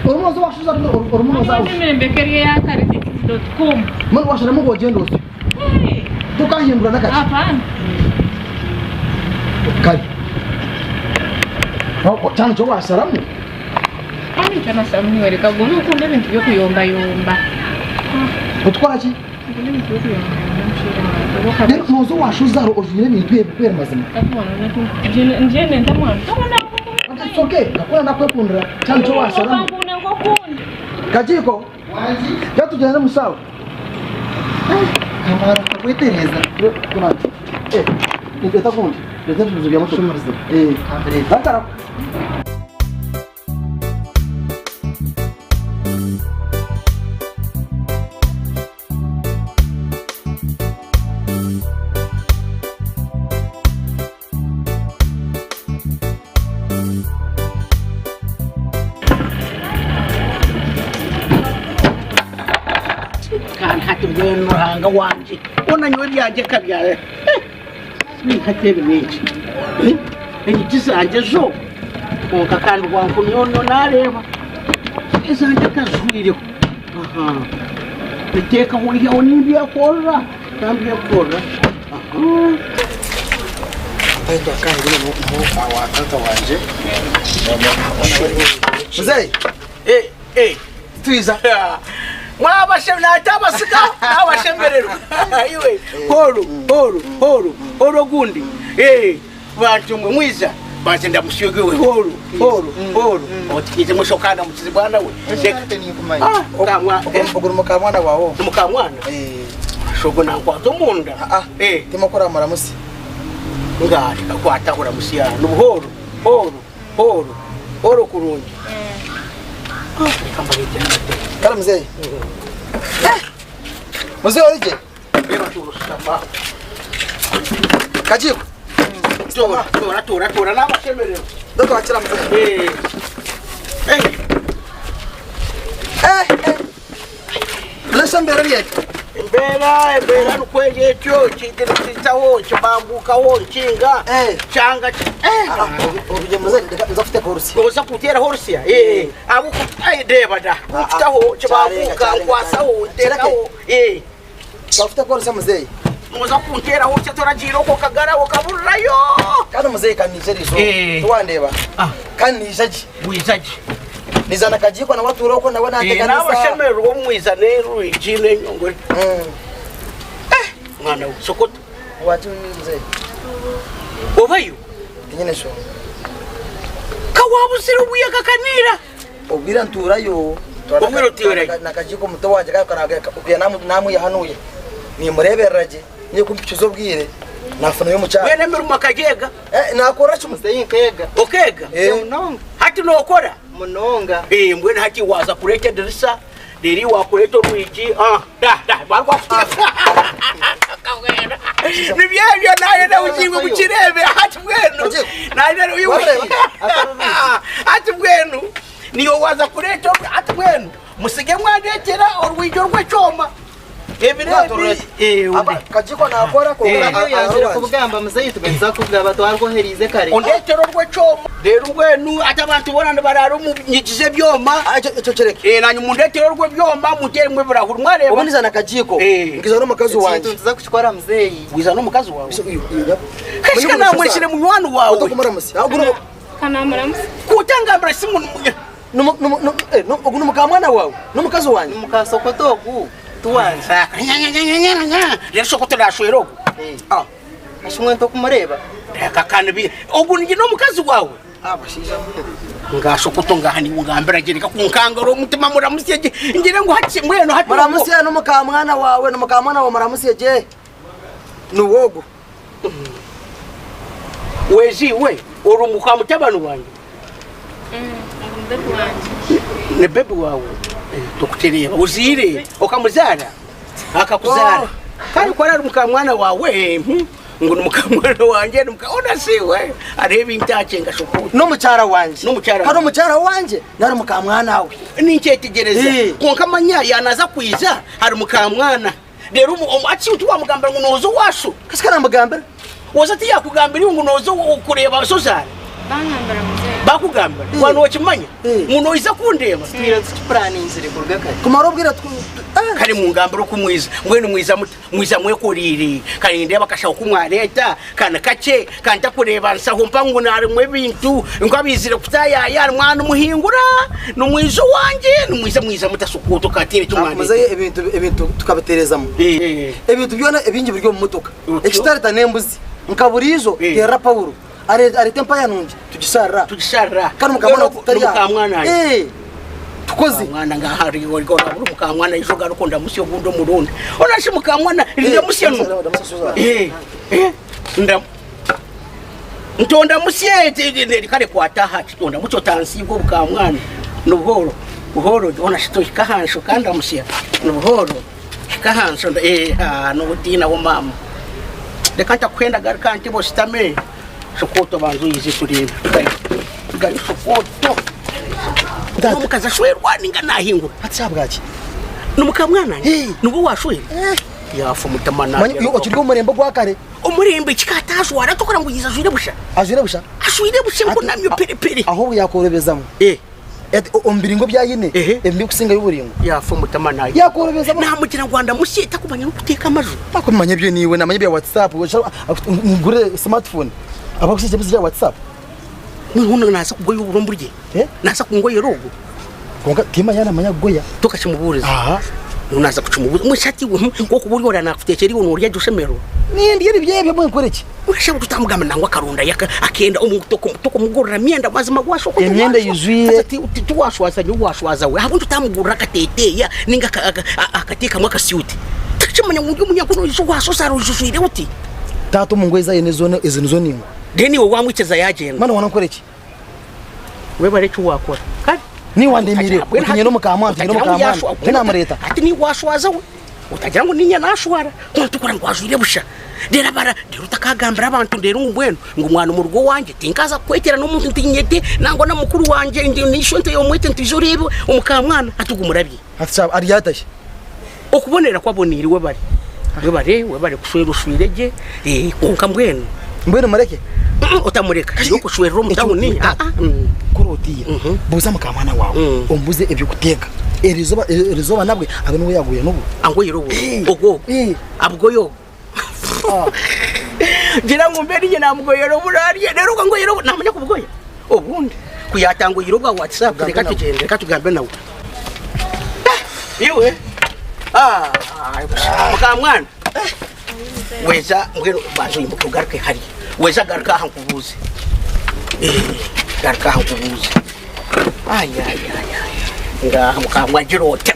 Orimu nooza owa shozaara orimu nooza Hati emirembe eka eri eya kare this dot com. Mbwenu waasharamu ngu ogyende oti? Tokahindura nakakye. Hapana. Kare. Kyaba nikyo waasharamu. Kandi nikyo naasharamu nyowe reka gume okunde ebintu by'okuyombayomba. Otukora ki? Nkunde ebintu by'okuyombayomba omushaija wangye. Reero nooza owa shozaara ojwaire ebintu ebi kweri mazima. Ngyende nta mwana. It's okay. Ndakunda ndakwekundira. Kyaba nikyo waasharamu. Nkunde nk'okundi. Kagiiko. Reka tugyende mushaho. Kamara kakwetereza. Eh, niteta kundi. Leta ebibuzo bya motoka. Eh, Bakara. Kandi hati mbwenu Ruhanga wangye, hoona nyowe ebyangye nka bya hati ebi n'enki? Enyigi zangye zo kwonka kandi rwankumya onu naareeba ezangye akazihwaireho. Niteekaho oihaho nimbyekorera, nimbyekorera. Mzee, Eh, eh. twiza. Mwabashe natabasika nabashemererwa iwe holu holu holu holu ogundi eh bantu mwe mwiza bantu ndamushugiwe holu holu holu otikize mushokana mukizi bwana we Ah, okamwa Oguri mukamwana wawe. mukamwana shogo nankwata omunda Ah, eh timokora muramusi. ngari kakwata uramusiya nubuhoro horo horo horo kurungi Ah, kamba bijyana Kala mzee. Mzee orije. reba turusaba Kajiko. tora tora tora tora nabashemererwa Doko akira mzee. eh eh Eh, eh. Lesha mbere ryetu. embeera embeera nukweri ekyo kigira kitawo kibambukawo nkinga Eh. kyanga Oruje mzee nza kuteka orusi. oza kuteeraho orusiya eh abo reba da kutaho kibambuka Kyarenga, nkwasaho kyarenga. nteraho eh Nza kuteka orusi mzee. Noza kunteeraho otya toragiire okwo okagara okaburirayo. Kandi muzeeyi ka niija eriizooba. Eh. Tiwandeeba? Ah. Kandi niija gye. Bwija gye. Niija na Kagiiko nawe atuura okwo nawe Eh, nanteganisa. Naabashemererwa omwiza n'erwigi n'enyongore. Mwana we, Sokoto. Waaki muzeeyi? Obayo? Tinyine nshonga. Ka waabuzire obuyaga kaniira. Obwire ntuurayo. Obwire otuurayo. Na Kagiiko muto wangye ka namwiha hanuya. Nimureeberera gye. Nyowe ku mpikize obwire naafunayo omukyara. Mbwenu emirimo akagyega? Naakorera kimwe. Muzeeyi nkeega. Okeega? Munonga. Hati nookora? Munonga. Mbwenu hati waaza kureeta edirisa, reero waakureeta orwigi. Da, da, barwakuteeka. Nibyo ebyo naayenda ngu imwe mukireebe. Hati mbwenu naayenda ngu imwe hati mbwenu niiwe waaza kureeta hati mbwenu musige mwandeetera orwigi orw'ekyoma. Ebiro ebi eh, Aba, Kajiko nakora kwonka Nabyo yanzire arwanje. kubugamba muzeeyi tubanza kubugaba twarwoheriize kare. Ondeetere orw'ekyoma. Reero mbwenu hati abantu boona nibaraara omu nyigi z'ebyoma. Ah, ekyo ekyo kireke. Eh, naanye mundeetere orw'ebyoma munteeremu ebirahuri mwareeba. Obu niza na Kajiiko, Eh. nkiza n'omukazi Ekintu wangye. nituza kukikora muzeeyi. Wiza n'omukazi waawe. Uyu- uyu- uyu- Kashika namwesire munywani waawe. Otokumuramutsya. Ah, ogu ni- Kanamuramusa. Kutangambira simu Numu- numu- nu- eh, nu- Ogu ni mukamwana wawe n'omukazi wangye. Mukasokoto ogu ti wangye. Rero sokoto nashwera ogu. Ah, Ashimwe ntokumureeba. Reka kandi bi ogu ni n'omukazi wawe. Abashaija Nga sokoto ngaha niwe ngambira gye reka kunkangara omutima muramusye gye ngire ngu hati mbwenu hati Muramusye n'omukamwana wawe n'omukamwana wawe muramusye gye. Niwe ogu. Wezi iwe ori muka mutabani wangye. Ni bebi wawe tokukireeba ozaire okamuzaara akakuzaara kandi ku ari muka mwana wawe ngu ni muka mwana wangye ni muka ona siwe hariho ebintu akyenga shukuuta. N'omukyara wangye. N'omukyara Kandi omukyara wangye nari muka mwana we. Ninkyetegyereza kwonka manya yaanaza kwija hari muka mwana. Reero ati tiwamugambira ngu nooza owa sho? Kasi ka naamugambira. Woza tiyakugambira iwe ngu nooza kureeba sho zaara? Bangambira muzeeyi. Bakugambira? Waaba nookimanya ngu noija kundeeba? Tutwire tukipuraninzire kuruga kare. Kumara obwire Kare mungambire oku mwija. Mbwenu mwija muta? Mwija mwekoriire. Kare nindeeba akashaho ku mwareeta ka ni kakye, ka ntakureeba nshaho mpango harimu ebintu nk'abaizire kutaayaaya harimu aha nimuhingura, nimwija owangye, nimwija mwija muta sukuutu katiine eki mwareeta. Muzeeyi ebintu ebintu tukabitereezamu. Ebintu byona ebingi biri omu motoka. Ekitareta n'embuzi. Nka buriijo terera Paulo areete empaya nungi tugisharira. Tugisharira. Kandi mukamwana tutari aha. Mukamwana ayi. Eh, tukoze. Mukamwana ngaha ari ori ori mukamwana ijo garuka ndamusya obundi omurundi. Ona shi mukamwana ndamusya no. Eh, eh, ndam Ntondamusye kare kwata aha kitondamusya otansiiga obukamwana ni buhooro buhooro ona shi tohika aha nsho kandamusya ni buhooro. Hika aha nshonda eh haa notiinaho maama. Reka ntakuhenda garuka aha ntebe oshutame. Shokooto banza oije tureebe. Tugayo shokooto. Omukazi ashwerwa ninga nahingura? Hati ahabwaki? Ni mukamwana niwe washwera? Yaafa omutama Manya iwe okiri omu murembe ogwa kare. Omurembe ki ka ataajwara tokora ngu yaija ajwaire busha? Ajwaire busha? Ajwaire busha enkunamyo perepere. Aho obu yakworobezamu. Omu biringo ebi aine, ebi bikusingayo oburingwa. Yaafa omutama nayo. Yakworobezamu. Namugira ngu andamusye takumanya n'okuteeka amaju. Takumanya ebyo niiwe namanya ebya WhatsApp. Ngure smartphone abakusheesha ebya WhatsApp. Noona naaza kugoya oburo mburye? Naaza kungoyera ogwo? Kwonka timanya namanya kugoya. Tokakimubuurize? Naaza kukimubuuza. Mbwenu shi hati iwe nk'okuba ori orya naakuteekyera iwe noorya gye oshemererwa? Nindya ebyo ebyo mbwenu nkore ki? Mbwenu shi ahabw'okuki otamugambira nangwa akarondayo akenda tokumugurira myenda mazima gwashoka Emyenda eijwire. Haza tiwashwaza nyowe washwaza we. Ahabw'enki otamugurira akateeteeya ninga akateekamu akasuuti? Tokimanya ngu ndi omunyankore noija owashozaara ojujwire oti? Taata omu ngoye ezi aine zoona ezi nizo ningwa. Then iwe wamwikiza yagyenda. Mbwenu waana nkore ki? Webare eki wakora. Kare. Niiwe wandemiire oti nyine omukaamwana, oti nyine omukaamwana. Ti naamureeta. Hati niiwe washwaza we. Otagira ngu niinye naashwara. Kwonka tokora ngu ajwaire busha. Reero abara, reero otakaagambira abantu reero ngu mbwenu ngu mwana omurugo owangye tinkaaza kukweterana omuntu nti nyete nangwa na mukuru wangye ndi n'eisho nti omwete nti ija oreebe omukaamwana hati ogwo murabye. Hati shi ari ata shi? Okubonera ku aboneire webare. Webare, webare kushwera oshwire gye, kwonka mbwenu. Mbwenu mureke? Otamureka. Aine okushwerera omu tawuni. Kuri otiiya, buuza mukaamwana waawe, omubuuze eby'okuteeka. Erizooba, erizooba nabwe abe niwe yaagoya n'oburo. Angoyere oburo? Ogwo ogwo? Abugoye ogwo? Gira ngu mbe ninye namugoyera oburo arye reero obwo angoyera oburo namanya kubugoya obundi ku yatangoyire obwa WhatsApp reka tugyende reka tugambe nawe. Iwe ah mukamwana weza mbwenu banza oyimuke ogaruke hariya weza garuka aha nkubuuze garuka aha nkubuuze ayayaya ngaha mukamwana gira oti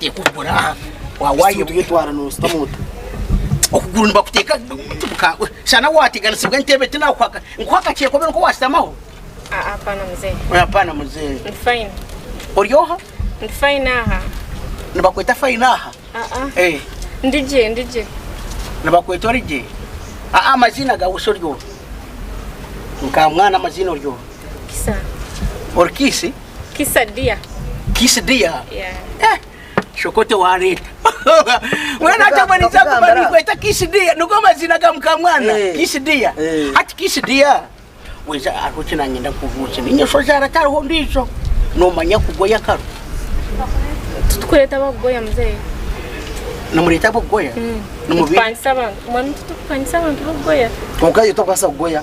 tekugura aha wawayetwara nositama ota okuguru nibakuteeka shana wateganisibwa entebe tinakuhaka nkuha akakyeko obe nikwo wasitamaho Hapana mzee. Hapana mzee. Ndi fine. Ori oha? Ndi fine aha. Nibakweta fine aha? Ah ah. Eh. Ndi gye, ndi gye. Nibakweta ori gye? Ah ah amazina gawe shi ori oha? Nka mwana amazina ori oha? Kisa. Ori Kisi? Kisa dia. Kisi dia? Yeah. Eh. Shokote wareeta. Mbwenu hati obwo ninza kuba ninkweta Kisi dia nigo amazina ga mukamwana. Kisi dia. Hati Kisi dia. Weza hariho eki nanyenda nkubuuze. Niinye shozaara tariho ondiijo. Noomanya kugoya akaro? Titukureeta abakugoya muzeeyi. Nimureeta abokugoya? Nimubi. Nitupangisa abantu. Mbwenu titukupangisa abantu bokugoya. Kwonka iwe tokubaasa kugoya.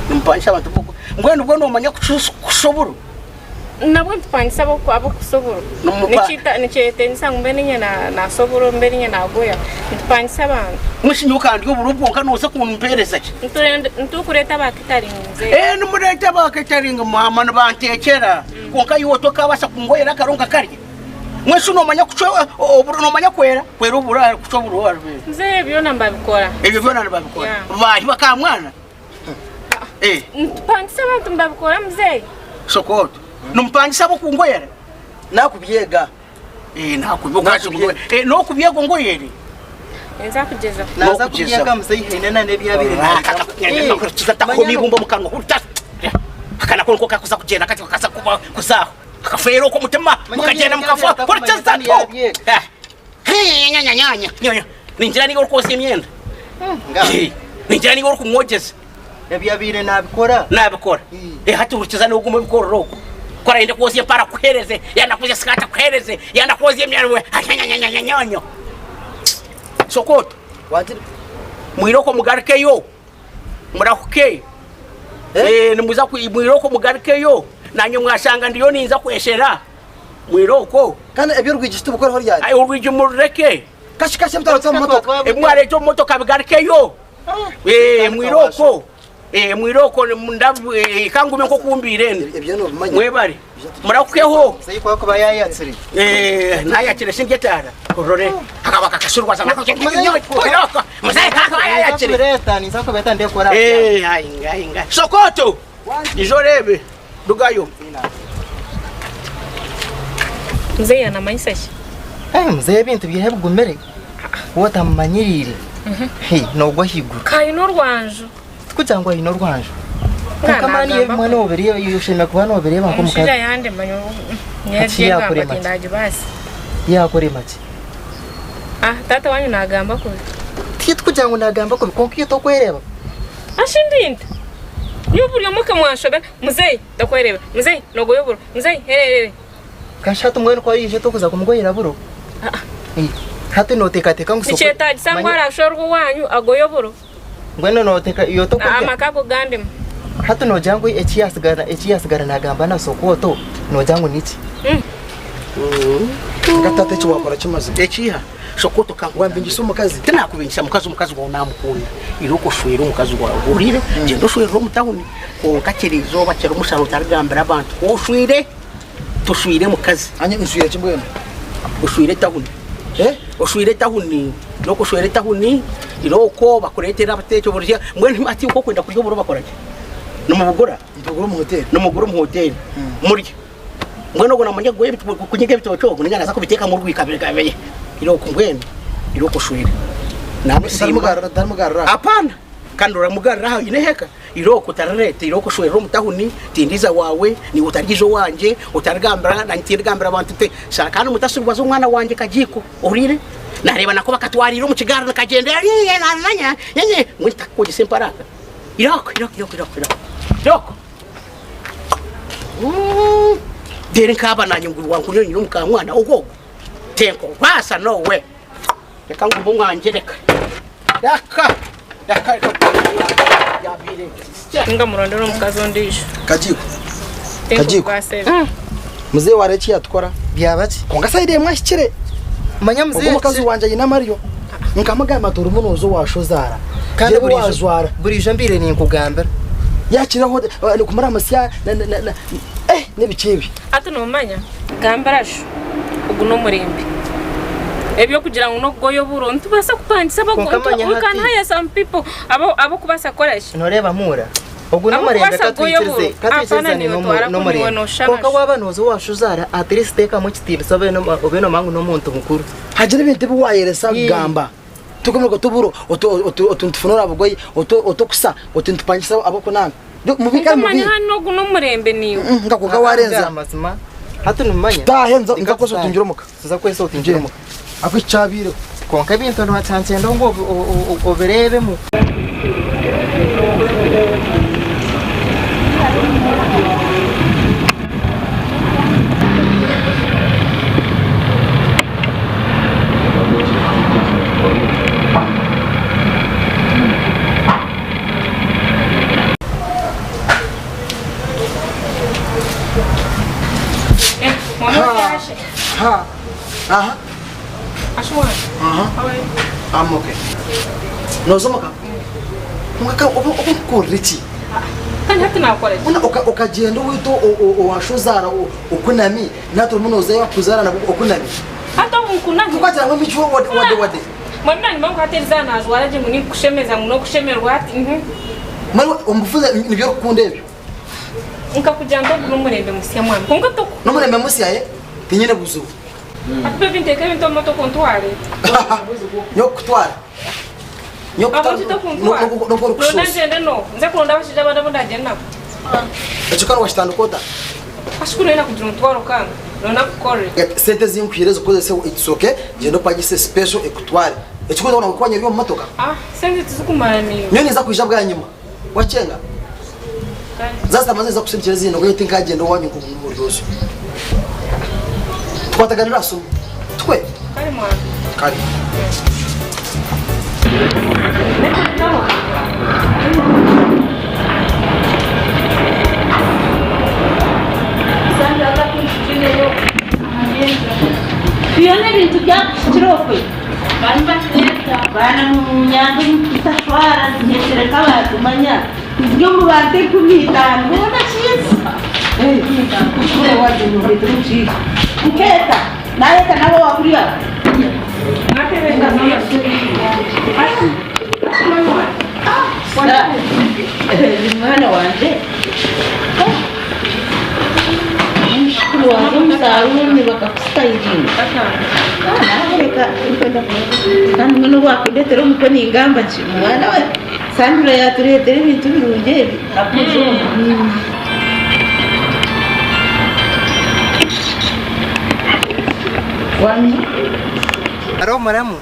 Nimupangisa abantu bokugoya. Mbwenu bwo noomanya kusha oburo? Nabwo nitupangisa abokusa oburo. Nikyetengyesa ngu mbe niinye naasa oburo, mbe niinye naagoya. Nitupangisa abantu. Mbwenu shi nyowe ka ndye oburo bwonka nooza kumpeereza ki? Nitukureeta aba catering mzee. Ee nimureeta aba catering maama nibanteekyera. Kwonka iwe tokaabaasa kungoyera akaro nkakarya? Mbwenu shi noomanya kucwa oburo noomanya kwera? Kwera oburo kucwa oburo Mzee ebyo byona nibabikora. Ebyo byona nibabikora? Yeah. Baahi bakaamwana? Eh. Nitupangisa abantu nibabikora mzee. Sokoto. Nimupangisa ab'okungoyera? Nakubyega. Eh, nakubyega. Eh, nokubyega ongoyere. Ninza kugyeza. Naza kubyega mzee haine na n'ebyabaire Takuhoma eibumba omu kanwa. Aka nako niko kakuza kugyenda kati kakaza kuba kuzaaho. Akafeera okwo omutima mukagyenda mukafa. Hurikiza to. Ningira niiwe orikwozya emyenda. Ningira niiwe orikumwogyeza. Ebi abaire nabikora. Nabikora. Hati hurikiza niiwe ogume obikorere okwo. Ku arayende kwozya empare akuhereze, yayenda kwozya sikaati akuhereze, yayenda kwozya emyenda anyanyanyanyanyanya. Sokoto. Mwiroko mugarukeyo. Murahuke. Nimuza mwiroko mugarukeyo. Nanye mwashanga ndiyo ninza kweshera. Mwiroko. Kandi eby'orwigi shi tubukoreho ryari? Ai orwigi murureke. Kashi kashi ebi twareeta omu motoka. Ebi mwareeta omu motoka bigarukeyo. Eh, mwiroko. Eh, mwiroko ndab eh, kangume nk'oku mbiire enu. Ebyo nobimanya. Mwebare. Murahukeho. Muzeeyi ku arikuba yayatsire. Eh, nayakire shi ndyetaara. Orore. Akaba kakashurwa za Mwiroko. Muzeeyi kakaba yayakire. Ninza kubireeta, ninza kubireeta ndekora. Eh, ai nga ai nga. Sokoto. Ijo oreebe. Rugayo. Muzeeyi anamanyisa ki? Eh, muzeeyi ebintu bye bigumire. Waaba otamumanyiriire, hei, noogwa ahaiguru. Ka aine orwanju. Tikugira ngu aine orwanju. Kwonka mani iwe ebimwe noobireeba, iwe oshemereire kuba noobireeba nk'omukazi. Omushaija yandema nyowe Hati yaakurema ki? tindagibaasa. Yaakurema ki? Ah, taata wanyu naagamba kubi. Tikugira ngu naagamba kubi kwonka iwe tokwereeba. Ashi ndi nta? Nyowe buri omwe kamwanshobera, muzeeyi tokwereeba, muzeeyi nogoya oburo, muzeeyi hererere. Kasha hati mbwenu ku araije tokuza kumugoyera buro? Hati noteekateeka ngu soko. Nikyetaagisa ngu arashorwe owaanyu agoye oburo? Mbwenu noteeka iwe tokurya? Amaka ago gandimu. Hati nogira ngu eki yaasigara eki yaasigara naagamba na Sokooto nogira ngu niki? Nga taata eki waakora kimazima. Ekiiha? Sokoto ka Wambingisa omukazi? Tinakubingisa mukazi omukazi wawe namukunda. Irooko oshwere omukazi wawe ohurire? Gyenda oshwerere omu tawuni kwonka kiri izooba kiri omushana otarigambira abantu ku oshwire. Toshwire mukazi. Anye nshwire ki mbwenu? Oshwire etawuni. Eh? Oshwire etawuni. Irooko oshwere etawuni, irooko bakureetere abateeki oburya. Mbwenu hati ku okwenda kurya oburo bakora ki? Nimubugura? Nitubugura omu hoteeri. Nimugura omu hoteeri. Murye. Mbwenu ogwo naamanya kunyiga ebitookye ogwo ninga naaza kubiteekamu orwika bikabe. Irooko mbwenu, irooko oshwere. Naamusiima. Ntarimugarura? Apaana. Kandi oramugarura aha oine eheka? Irooko otarireeta, irooko oshwerere omu tahuni, tindiiza waawe, naiwe otariija owangye, otarigambira nanye tindigambira bantu nti shana kandi mutasiriwaza omwana wangye Kagiiko, ohuriire? Naareeba nako bakatwariire omu kigaari nikagyenda mbwenu takakwegyesa empare aka. Irooko, irooko, irooko, irooko, irooko, irooko. Reero nkaaba naanye ngu wankunira nyine omukaamwana ogwo ogwo, tinkubaasa no way. Reka ngume omwangye reka. Yaka. Yaka. Yabire. Ninga murondere omukazi ondiijo. Kajiiko. Kajiiko. Muzeeyi wareeba eki yatukora? Byaba ki? Kwonka sayidi emwe ahikire. Manya muzeeyi. Ogwo omukazi wangye aine amaryo. Nkamugamba nti orimu nooza owa shozaara. Kandi Reeba wajwara. Buriijo mbaire ninkugambira. Yakiraho kumuramutsya eh n'ebiki ebi. Hati noomanya, gambira sho, ogu n'omurembe. Eby'okugira ngu n'okugoya oburo, nitubaasa kupangisa Kwonka manya we can hati- hire some people ab'okubaasa kukora ki? Noreeba Muura, ogu n'omurembe Abakubaasa kugoya katwikirize oburo. Apana katwikirizane niiwe twara kunu n'omurembe. iwe nooshusha Kwonka na sho. waaba nooza owa shozaara, at least teekamu ekitiinisa obe noomanya ngu n'omuntu mukuru. Hagira ebintu ebi waayeresa kugamba. Tukumirwe tuburo otu nitufunura bugoyi otu otukusa otu nitupangisa abokunanga. Mubi kari mubi. Nkamanya hanu ogu n'omurembe niiwe. Nka kwonka warenza. Amazima. Hati nimumanya. Tutahe nza nza kwesa otingire omuka. Nza kwesa otingire omuka. Aku ekikyabiireho. Kwonka ebintu nibakyantenda ngu obireebemu. Ha. Aha. Aha. I'm okay. Nooza omuka? Kwonka oba obukukorera ki? Kandi hati naakora ki? Mbwenu okagyenda owaitu owa shozaara okunami, nahati orimu noozayo owaakuzaara nabwo okunami. Hati obu nkunami. Tokwagira ngu emicwe wade wade. Mbwenu naanyima ngu hati erizooba naajwara gye ngu ninkushemeza ngu n'okushemererwa hati. Mbwenu omu bufuuzi nibyo orikukunda ebyo? Nkakugira nti ogu n'omurembe musya mwana kwonka toku. N'omurembe musya ye? Tinyine buzibu. Hati baby nteeka ebintu omu motoka ontware. Nyowe kukutwara. Nyowe kukutwara. Ahabw'enki tokuntwara? N'oku orikushusha. Ronda ngyende n'oha? Nze kuronda abashaija abandi abu ndagyende nabo. Ekyo ka niwakitandika ota? Kashukuru yoona kugira omutwaro kanga. Ronda nkukorere. Sente ezi nkuhaire zikozese it's okay. Gyenda opangise special ekutware. Ekikuru n'okuba ngu ori omu motoka. Ah, sente tizikumara niiwe. Nyowe ninza kwija bwanyima. Wakyenga? Zaasitama niza kusindikira ezindi ngu tinkagyenda owanyu ngu oryozo. Tukwataganire aha simu. Tukwe? Kare mwana. Kare. Byona ebintu byakuhikire okwe. Banu bakireeta baana munyambe mutashwara ntekyere nk'abantu manya ndi omu bantu 50 boona kiizi nkeeta nayeta nabo wakuriya mwana wangye Mukuru waaza omu saruuni bakakusitayiringa kandi mbwenu obu wakundeetera omutwe ningamba nti mwana we Sandra yaatureetera ebintu birungi ebi. Hariho muramu?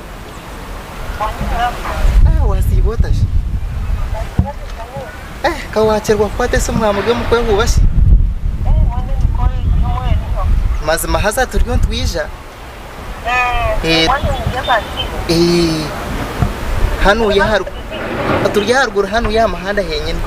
Ah, wasiiba ota shi? Eh, ka wakyerwa kukwata esimu mwamuri omu kwehuuba shi? Mazima haza turiyo nitwija. Eh, eh, hanuuya aharuguru turi aharuguru hanuuya aha muhanda henyine.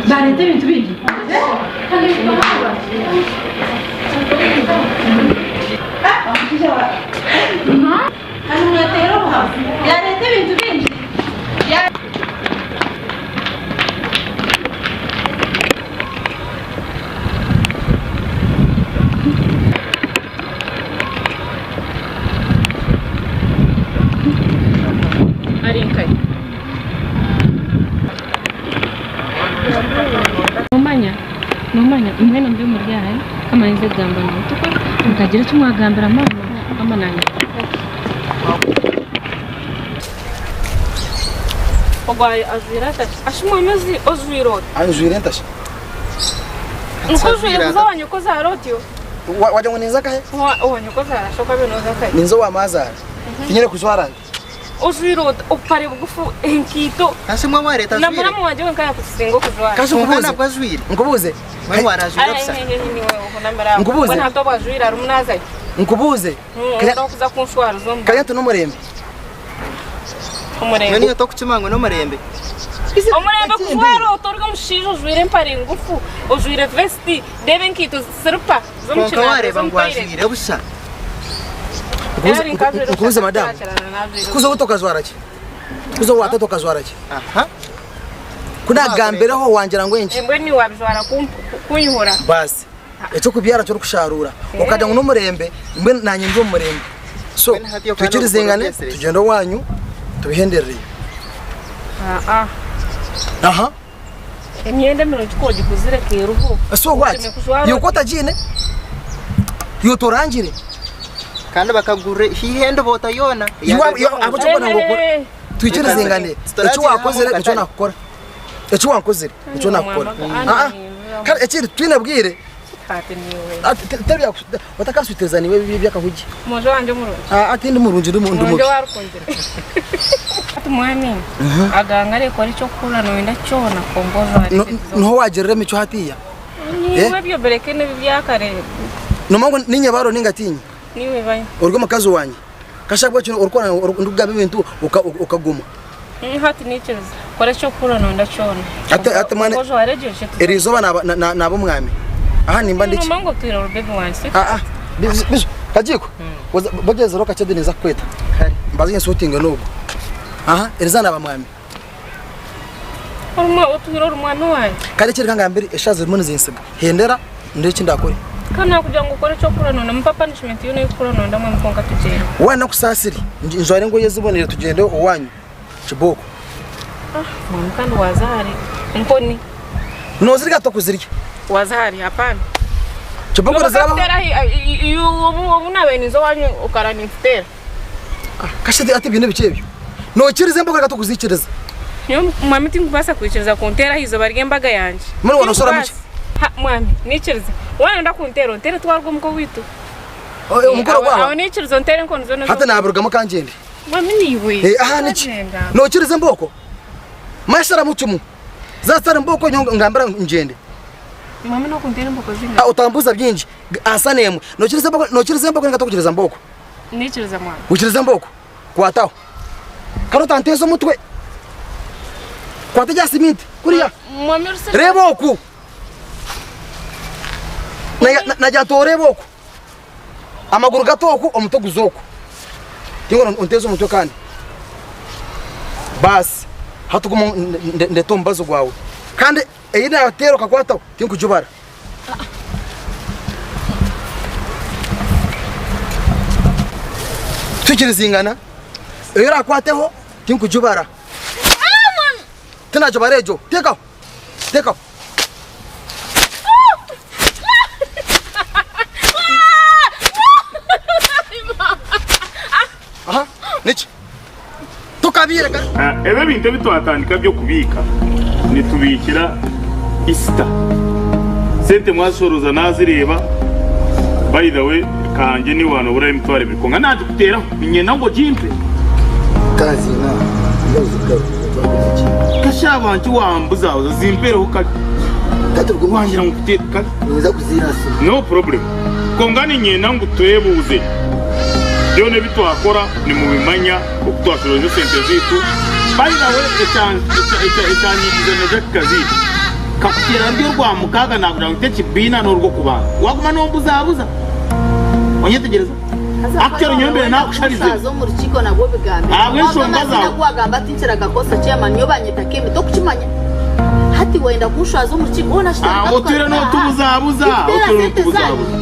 Bareeta ebintu bingi. Yareeta ebintu bingi. Nomanya mbwenu mbe muri aha kama ninza kugamba nawe tikwo mukagira eki mwagambira maama kama nanye. Ogwo ajwire ata shi? Ashi mwami ojwire ota? Anjwire nta shi? Nikwo ojwire kuza owa nyokozaara otyo? Wagira ngu ninza nkahe? Owa nyokozaara shi okabaire nooza nkahe? Ninza owa maazaara. Tinyine kujwara nti. Ojwire ota? Obupare bugufu, enkaito. Ashi mwe mwareeta Na ajwire? muramu wangye wenka yakutusinga okujwara. Kashi Kwonka nkubuuze. nabwo ajwire. Nkubuuze. Mbwenu waraajwire busa. Nkubuuze. Mbwenu hati obu ajwire arimu naaza hi? Nkubuuze. Kanya okuza kunshwariza omu Kanya n'omurembe. Omurembe. Mbwenu iwe tokukima ngu n'omurembe. Omurembe kujwara ota ori omushaija ojwire empare ngufu, ojwire vesiti, reeba enkaito siripa z'omu Kwonka kinaabiro wareeba z'omu ngu toilet. ajwire busha. Nkubuuze madamu. Kuza obu tokajwara ki? Kuza owa tata okajwara ki? Aha. Ku naakugambireho wangira ngu enki? Mbwenu iwe wabijwara kunyihura. Baasi. Eky'okubyara ky'orikusharuura. Okagira ngu n'omurembe, mbwenu naanye ndi omu murembe. So, twikirizingane tugyende owaanyu tubihenderereyo. Aha. Emyenda emirungi ku ogiguzire ekairuho. So what? Iwe ku otagiine, iwe torangire. Kandi bakagurira haihi endoboota yoona. Ahabw'eky'okubona ngu twikirizingane, eki waakozire nikyo naakukora. Eki wankozire nikyo nakukora. Aa kare ekindi twine bwire. Otakaswitiriza niwe eby'akahugye. Mwojo wangye omurungi. Aa tindi murungi ndi mubi. Mwojo warukundira. Hati mwami aganga arekora eky'okuhurira noyenda kyona kwonka ojware. Niho wagirira emicwe hatiya. Niiwe ebyo bireke n'ebi byakare. Nomanya ngu ninye baro ninga tinye? Niiwe bayo. Ori omukazi wangye. Kasha bwekyo orikora ndikugamba ebintu okaguma. Hati nikiriza. Kora ekyokuhurira noyenda kyona. Hati hati mwana Ojware egyo eshatu. eri izooba naba naba omwami. Aha nimba ndiki. Nomanya ngu otwire ori bebi wangye. Ah ah. Bizo kagiiko. Bogyezera okakyede ninza kukweta. Mbaze nsuutinge n'ogwo. Aha eriizooba naba mwami. Otwire ori mwami wangye. Kare ekindi kangambire eshaaha zirimu nizinsiga. Hendera ndeebe eki ndakore. Kandi nakugira ngu okore eky'okuhurira nonda mpa punishment yoona ey'okuhurira nonda mbwenu kwonka tugyende. Waaba nakusaasire njware engoye eziboniire tugyende owaanyu kibooko. Mwami kandi waaza ahari nkoni. Noozirya tokuzirya. Waaza ahari hapana. Kibooko nizirabaho. Obu naabaire ninza owaanyu okara ninkuteera. Kasha ati ebyo n'ebiki ebyo? Noikiriza emboga reka tukuziikiriza. Nyowe mwami tinkubaasa kwikiriza kunteera aha izooba ry'embaga yangye. Mbwenu wanoshoramu ki? Ha, mwami, niikiriza. Waaba noyenda kunteera, onteere twaruga omuka owaitu. Omukoro gwahwa? Aho niikiriza onteere enkoni zoona Hati naabirugamu ka ngyende. Mwami niiwe. Aha niki? Noikiriza embooko? Manya sharamu kimwe. Zaaba zitari mbooko nyowe ngambira ngyende. Mwami n'okunteera embooko zingahi? Otambuuza bingi. Ansa n'emwe. Noikiriza embooko noikiriza embooko ninga tokukiriza mbooko? Nikiriza mwana. Wikiriza embooko? Kwataho. Kandi otanteeza omutwe. Kwata erya siminti kuriya. Mwami orusirika. Reeba oku. Nagira nti oreebe oku. Amaguru gata oku, omutwe guza oku. Tingora onteeze omutwe kandi. Baasi, hati guma ndete omubazi gwawe. Kandi ei naateera okakwataho, tinkugibara. Tukirizingana, ei orakwateho tinkugibara. Tinagibara egyo. Teekaho. Teekaho. Aha, niki? Tokabiire ka. Ebi ebintu ebi twatandika by'okubiika nitubiikira Easter. Sente mwazishoroza nazireeba by the way kangye niiwe wanoburaho emitwaro ebiri kwonka nagikuteeraho niinyenda ngu ogimpe. Kasha wanki wambuzabuza zimpereho kare wangira ngu nkuteere kare no problem kwonka niinyenda ngu twebuuze byona ebi twakora nimubimanya. Oku twashoroize esente zaitu. By the way, ekyanyigize na Jackie Kaziita, nkakuteera ruri orwamukaaga naakugira ngu t'ekibiina n'orw'okubanza. Waaguma nombuzabuza. Onyetegyereza? Actually nyowe mbaire naakusharize. Ahabw'enshonga zaawe. Otwire notubuzabuza. Otwire notubuzabuza.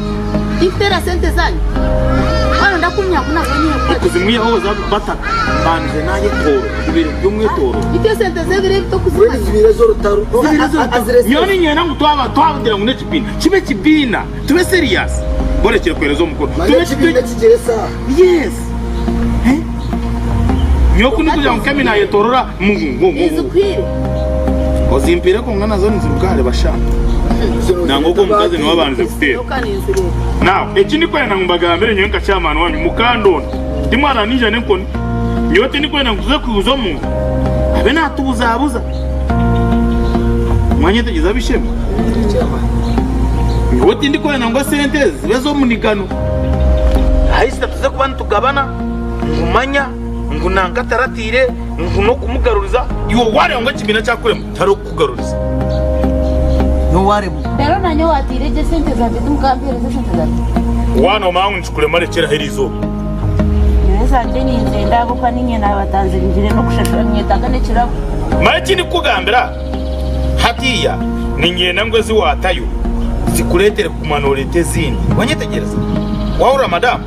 Okuzimu yaho oza bataka mbanze nayetooro gubaire guri omwetooro. Zibaire ez'orutaro. Nyowe niinyenda ngu twaba twagira ngu n'ekibiina kibe ekibiina tube serious borekire kuheereza omukoro. Manya ekibiina kigira esaaha. Yes. Eh? Nyowe ku ndikugira ngu Kemi nayetoorora Ozimpaire kwonka nazo niziruga ahari basha. Nangwa ogwo omukazi niwe abandize kuteera. Now, eki ndikwenda ngu mbagambire nyowe nka chairman wanyu, mukandonda, timwaraniija n'enkoni. Nyowe tindikwenda ngu tuze kwihuza omuntu abe naatubuzabuza. Mwanyetegyereza ab'eishe-emwe? Nyowe tindikwenda ngu esente ezi zibe ez'omunigano. Ahaisita tuze kuba nitugabana ngu manya ngu nanka taratiire ngu n'okumugaruriza. Iwe waareeba ngu ekibiina kyakurema tihariho kukugaruriza. Nyowe wareba. Reero nanye owateire gye esente zangye timukampeereza esente zangye. Waaba noomanya ngu nikikurema rekyeraho eriizooba. Nyowe ezangye ninzenda ahabw'okuba niinye naabatanzire ngire n'okushashura niinyetaaga n'ekirabo. Manya eki ndikukugambira hatiiya, niinyenda ngu ezi waatayo zikureetere kuguma nooreeta ezindi. Wanyetegyereza? Waahurira madamu?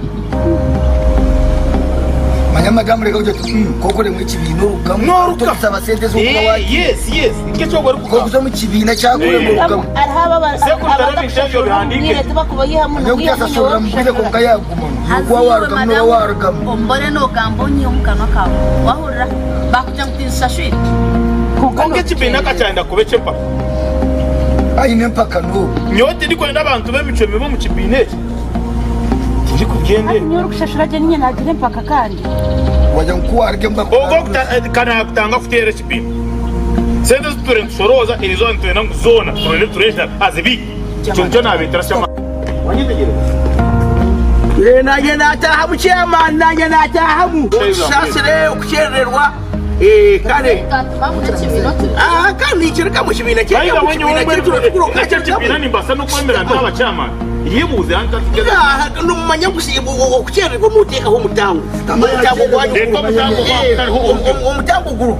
Manya madamu reka kugira oti mm, koko oremwa ekibiina orugamu Norugamu. tokusaba sente ez'okuba Eh, wagiire. yes, yes. Nikyo eki orikugamba. Koko oza omu kibiina kyakuremwa Eh. orugamu. Hariho abo Sekuru abatakushashura tarabisha omu bwire ebyo tibakubayihamu Manya okutashashurira mu bwire kwonka yagumamu. Iwe kuba warugamu noba warugamu. Ombore nogamba onyihe omu kanwa kawe wahurira bakugira ngu tinzishashwire. Kwonka ekibiina ka kyayenda kuba eky'empaka. Aine empaka n'obu. Nyowe tindikwenda abantu b'emicwe mibi omu kibiina eki. Tindikubyenda Hati ebyo. nyowe orikushashura gye niinye naagira empaka kandi. Wagira ngu ku waruga omu Ogwo bakugaruriza. ka naakutanga kuteera ekibiina. Sente ezi tutuure nitushorooza erizooba nitwenda ngu zoona turende tureetere azibiike. Ekyo nikyo naabeetera ky'amaani. Wanyetegyereza? Nanye nataahamu chairman, nanye nataahamu. Otusaasire okukyerererwa. Kare. Ah, kandi nikireka mu kibiina By the way, nyowe ky'ekibiina mbwenu ekyo ekibiina nimbaasa n'okwemera nta abachairman. Yebuuze hanu katugeze. Nomanya okukyerererwa noteekaho omutango. Omutango gwanyu. Leeta omutango gwawe gutariho orugyero. Omutango guru.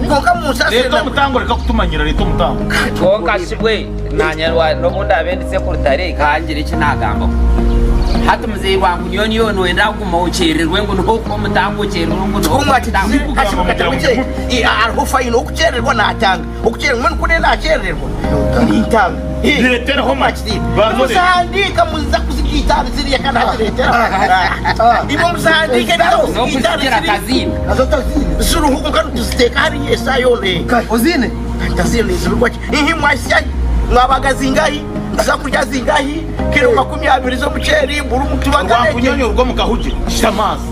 Kwonka munsaasire. Leeta omutango reka kutumanyira leeta omutango. Kwonka shi bwe naanye n'obu ndaabe ndi sekurutare ka ngire eki naagambaho. Hati muzeeyi Rwankunyonyi iwe nooyenda kuguma okyererwe ngu niho okuha omutango okyererwe ngu niho okuha omutango. Hariho fayini okukyererwa naatanga okukyererwa mbwenu ku nakyerererwa nintanga. Reeteraho maki. Banza oreete. Muzihandiika muza kuzigiita ahari ziriya kandi hati reeteraho. Imwe muzihandiike muza kuzigiita ahari N'okuzigira ziriya. taziine. Nazo taziine. Ziriho kwonka nituziteeka hariya esaaha yoona. Oziine? Taziine nizibirwa ki? Ihi mwasyahi mwabaga zingahi? Nituza kurya zingahi? Kiro 20 z'omuceeri buri muntu Rwankunyonyi oruga omu kahugye shita amaazi.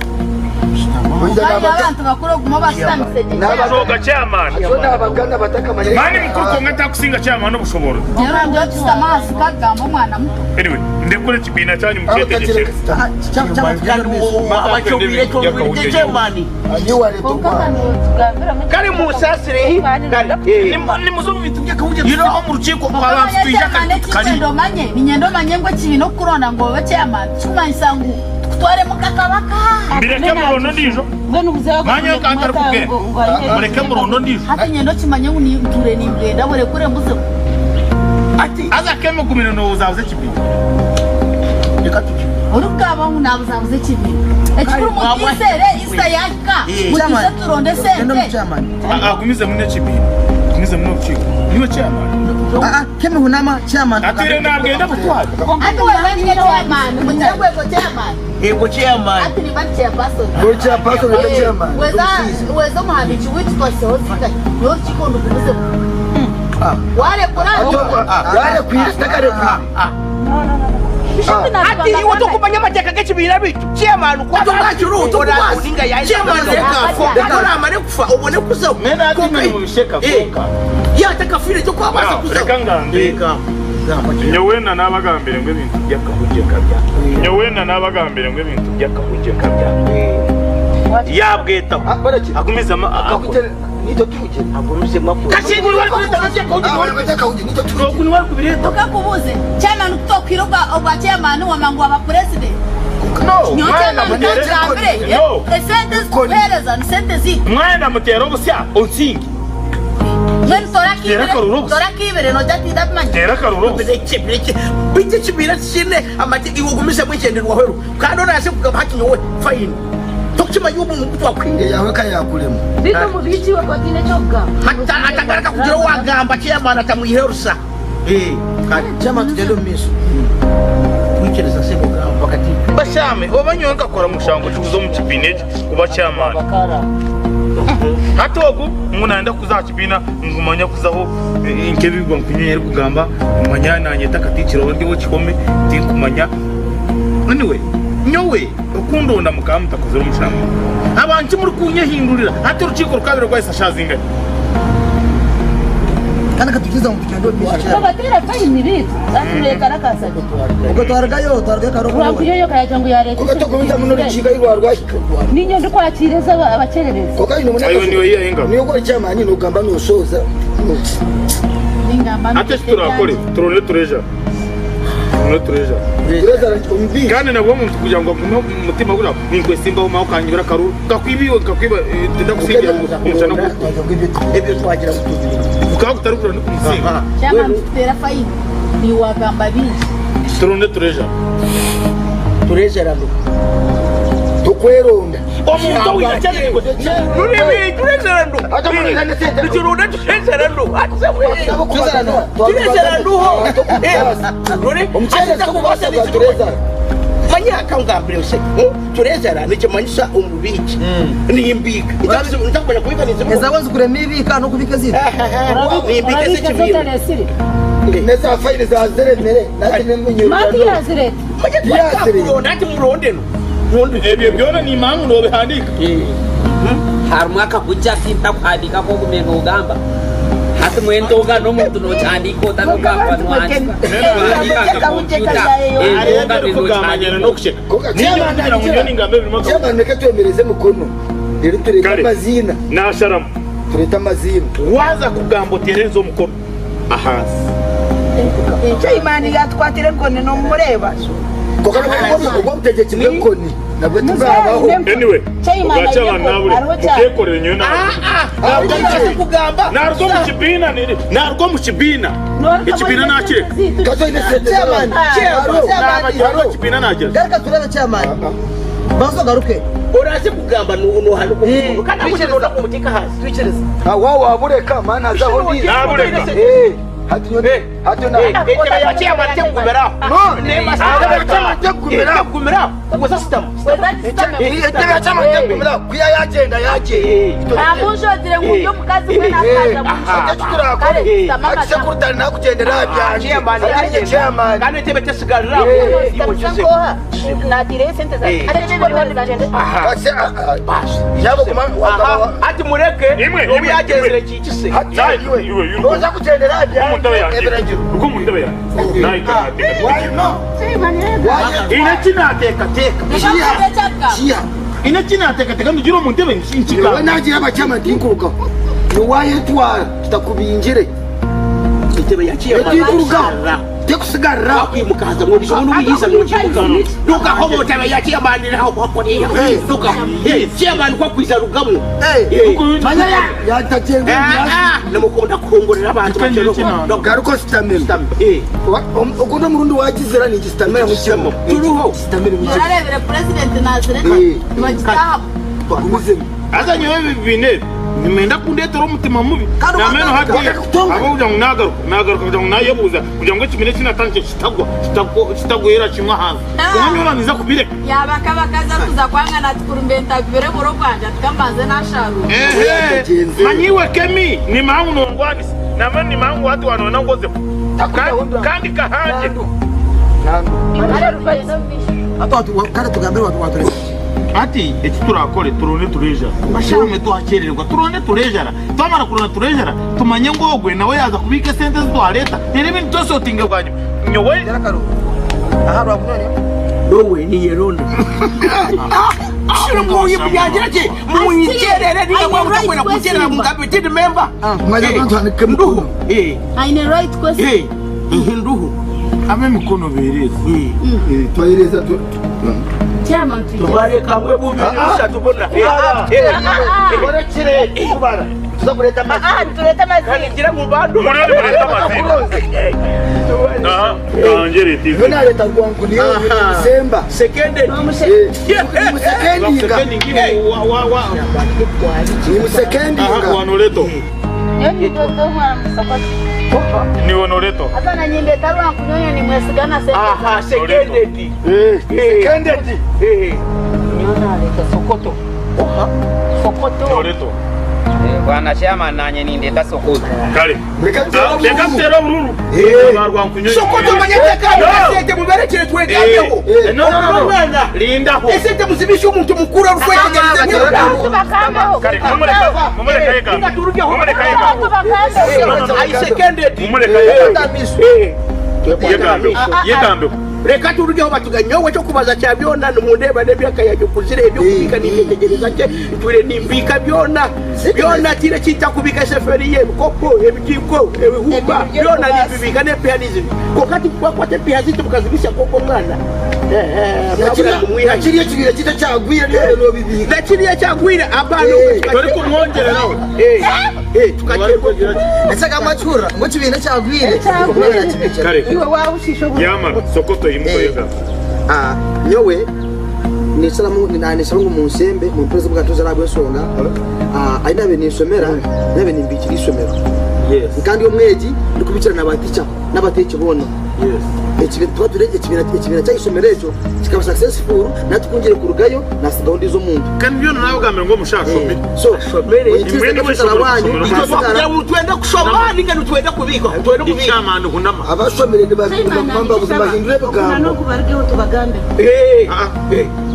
Abantu bakuru oguma obashutamise gye. Shoga chairman. Mani mukuru kwonka takusinga chairman obushoborozi. Anyway, ndekure ekibiina kyanyu mukyetegyekyere. Kare munsasire Nimuze omu bintu by'akahugye tusibe omu rukiiko abantu twije akari tukariire. Niinyenda omanye ngu ekibiina okukuronda ngu obe chairman tikikumanyisa ngu tukutwaremu nk'akabaka. Mbireke murondo ondiijo. Manya nka ntarikugenda. Mureke murondo ondiijo. Hati niinyenda okimanye ngu ntuure nimbwenda burekure mbuzeho. Haza kemugumire noobuzabuza ekibiina. Orikugamba ngu naabuzabuza ekibiina. Ekikuru mutiise Easter yaahika mutiise turonde esente. Agumizemu n'ekibiina. Agumizemu n'orukiiko. Niiwe chairman. Kemi hunama chairman. Atwire nabwenda butware. Hati wewe niwe chairman, mugire ngu ego chairman. Ego chairman. Hati nimba ndi chairperson. Ori chairperson ori chairman. Weza weza omuhandiiki waitu twasihaho zingahi? Niwe orukiiko ndugumizemu. Warekura Yarekwire takarekwire. Hati iwe tokumanya amateeka g'ekibiina bitu chairman chairman reka oramare kufa obone kuzaho yatakafire tokwabasa kuzaho. Reka ngambe. Nyowe na nabagambire ngu ebintu by'akahugye kabya. Nyowe na nabagambire ngu ebintu by'akahugye kabya. Yabwetaho. Agumizemu akakora. Kasinguri wari kureta by'akahugye. Ogu niwe arikubireta. Tukakubuze chairman kutokwira obwa chairman wama ngu waba president. No, Nyowe mwana chairman mutere. kangambire No. esente zikuhereza ni sente ziitu. Mwana mutere obusya onsinge. Mbwenu tora Teera akaruru obusa. Torakiibire nogira tindabimanya. Teera akaruru obusa. Birekye birekye beitu ekibiina tikiine amateeka iwe ogumizemu egyenderwaho ero kandi oraze kugamba hati nyowe fine tokukimanya obu oku twakuhindura. Eyawe ka yakurema. Beitu omubiiki iwe ku otaine eky'okugamba. Atagaruka kugira owagamba chairman atamwihe rusa. Chairman tugyende omu maisho. Twikiriza sebo gamba kati. Bashame oba nyowe nkakora mushango ki kuza omu kibiina eki kuba chairman? Hati ogu ngu nayenda kuza aha kibiina ngu manya kuzaho nk'ebi Rwankunyonyi arikugamba manya nanyeta katiikiro oba ndi ow'ekihome tinkumanya. Anyway nyowe okundonda mukaba mutakozire omushango abantu murikunyehindurira hati orukiiko rukabire rwahisa shaaha zingahi? Kandi katukiza ngu tugyende omu maisho. Babateera fayini beitu atureekarakasa. Obwo twarugayo twarugayo kare obu. Rwankuyoyo kayagira ngu yareeta Konka tokubuza muno orukiiko ahi rwarwahika. Ninye ndikwakiira ezi abakyererezi. Konka aine Aiwe niwe yihayo engaro. Niwe ori chairman nogamba noshoza. Hati eki turakore turonde turejara. Turonde turejara. Kandi nabwo omuntu kugira ngu agume omu mutima guri aho ninkwesimbaho mawe okanyibira akaruru nkakwiba iwe nkakwiba tindakusingira omushana gurikukora. Ebyo twagira ngu tubire. Gukaba gutarikura nikumusinga. Chairman tuteera fayini niiwe wagamba bingi. Turonde turejara. Turejara ngu. Tukweronda. Omuntu owine akyerererwe. Rurimi turejara ndu. Nikironda turejara ndu. Turejara nduho. Ruri. Manya akangambire ose. Turejara nikimanyisa omubiiki. Nimbiika. Ntakumanya kubika nizimuha. Ezawe nzikurema ibiika n'okubika ezindi. Nimbiika ez'ekibiina. Neza fayini zaziremere. Mati yazireta. Manya ati muronde no. Ebyo byona nimanya ngu nobihandiika. Harimu akakugya akintakuhandiika k'ogume nogamba. Hati mbwenu togana n'omuntu nokihandiika ota nogamba nohandiika. Nohandiika nka kompyuta. Nohandiika Chairman reka twemereze emikono reero tureete amaziina. Nasharamu. Tureete amaziina. Waaza kugamba oteereze omukono ahansi. Chairman yatukwatira enkoni nomureba. Konka obwo obutegyeki bw'enkoni nabwo tibwabaho. Anyway, obwa chairman nabure mubyekorere nyowe kugamba. Naruga omu kibiina naruga omu kibiina ekibiina nakireka. Chairman, Naruga omu kibiina nagira. Garuka turebe chairman. Banza ogaruke. Oraze kugamba nohanuka omuntu kandi aho noda kumuteeka ahansi. Twikirize. Wa wabureka mana hazaho ndiijo. Nabureka. Hati nyowe hati na. Entebe ya chairman tekugumiraho. No, entebe ya chairman tekugumiraho. Tekugumiraho. Weza sitama. Entebe ya chairman tekugumiraho. Kuya yagyenda yagyenda. Amushogire ngu ndi omukazi mbwenu akaza Hati eki turakore hati sekurutari nakugyendera aha byangye. Chairman Hati ninye chairman. Kandi entebe tesigariraho. Ati mureke obu yagyenzire kikise. Noza kugyendera aha byangye ebiragiro. Ruga omu ntebe yangye. Nahika nateekateeka. Haine eki naateekateeka. Haine eki naateekateeka ndugiire omu ntebe nkigamba. Nyowe nagira aba chairman tinkurugaho. Nyowe wayetwara tutakubingire. Entebe ya chairman. Tinkurugaho. Tekusigarira. Wakwimuka haza mwobizo n'obuyiza n'okimuka. Rugaho omu ntebe ya chairman naho kwakoriya. Rugaho. Chairman kwakwiza rugamu. Manya yatagyenda. Nimukunda kuhungurira abantu bakye. Garuka ositamire. Ogu n'omurundi wagizira ningisitamira mu kimu. Turuho. Sitamire mu kimu. Orarebire purezidenti nazireka nibagitahamu. Gumizemu. Haza nyowe ebi bibiina ebi nimwenda kundeetera omutima mubi. Nambwenu hatiiya ahabw'okugira ngu naagaruka, naagaruka kugira ngu naayebuuza kugira ngu ekibiina eki naatandikire kitagwa, kitagwera kimwe ahansi. Kwonka nyowe ninza kubireka. Yaaba akaba akazi arikuza kwanga natukurumba entabibire buro bwangye ati kambanze nasharuura. Ehe, manya iwe Kemi, nimanya ngu nongwanisa, nambwenu nimanya ngu hati waanoona ngu ozeho. Kandi kahangye. Kare tugambire watureka. Hati eki turakore turonde turejara basharume twakyererwa turonde turejara twamara kuronda turejara tumanye ngu ogwe nawe yaaza kubiika esente ezi twareeta reero ebindi twesotinge bwanyima nyowe Nowe niyeronda. Munyagira ki munyikyerere ninga mwamutakwenda kukyerera mugambe tindi member. Nduhu. Aine right question. Nduhu. Ab'emikono beereze. Twayereza Chairman Tubareka mwe bubiri bushatu buna. Nituza kureeta amazima. Aha nitureeta amazima. Kandi ngira ngu bandu. Muriyo nimureeta amazima. Aha, kangye reeta Iwe izina. nareeta rwangu niyo nimusemba. Seconded. Nimusekendinga. Nimusekendinga. Aha, wanoleto. Nyowe nindota omwana musokoto. Niwe noleto. Haza na nyindeta rwankunyonyo nimwesiga na sente Aha, zange. seconded. Seconded. Nyowe naleeta Sokoto. Sokoto. Noleto. Bwana chairman nanye nindeta Sokoto. Kale. Reka Reka tutere obururu. Ba Rwankunyonyo. Sokoto manyateka esente muberekere twegambeho. No, no, no, no. Omwana. Lindaho. Esente muzibishe omuntu mukuru arikwetegereza. Abantu bakambeho. Kale, mumureka, mumureka yegambe. Mumureka yegambe. Abantu bakambeho. I seconded. Mumureka yegambe. Yegambe. Yegambe. Reka turugeho batuganyowe ekyokubaza kya byona nimundeba n'emyaka yange kuzira ebyokubika nimyetegereza kye ntwire nimbika byona byona tire kintakubika eseferiya ebikopo ebijiiko ebihumba byona nimbibika n'empiha nizibi konka tikubakwata empiha zitu mukazibisya koko omwana Kiriya kibira kita kyagwire niyo nobibika. nakiriya kyagwire abaana Tori kumwongereraho. tukaterwa Ese kamacura ngo kibiina kyagwire. Kale. Iwe wawushisha obu. Yamara Sokoto yimuka yegambe. Ah, nyowe nisalamu nisalamu mu nsembe mu mpereza bwatuza rabwensonga. Ah, aina be nisomera, nabe nimbikira isomero. Kandi omwegi ndikubikira n'abatica n'abateki bona. Ekibiina tuba ture ekibiina ekibiina ky'isomero ekyo kikaba successful natukungire kurugayo nasigaho ndizo omuntu. Kandi byona nawe ugambira ngo mushashomere. So, Imwe oyikirize wanyu kugira ngu twenda kushoma ninga nitwenda kubika twenda kubika Icyamani hunama. abashomere nibagamba bahindure ebigambo. N'okubarugeho tubagambe.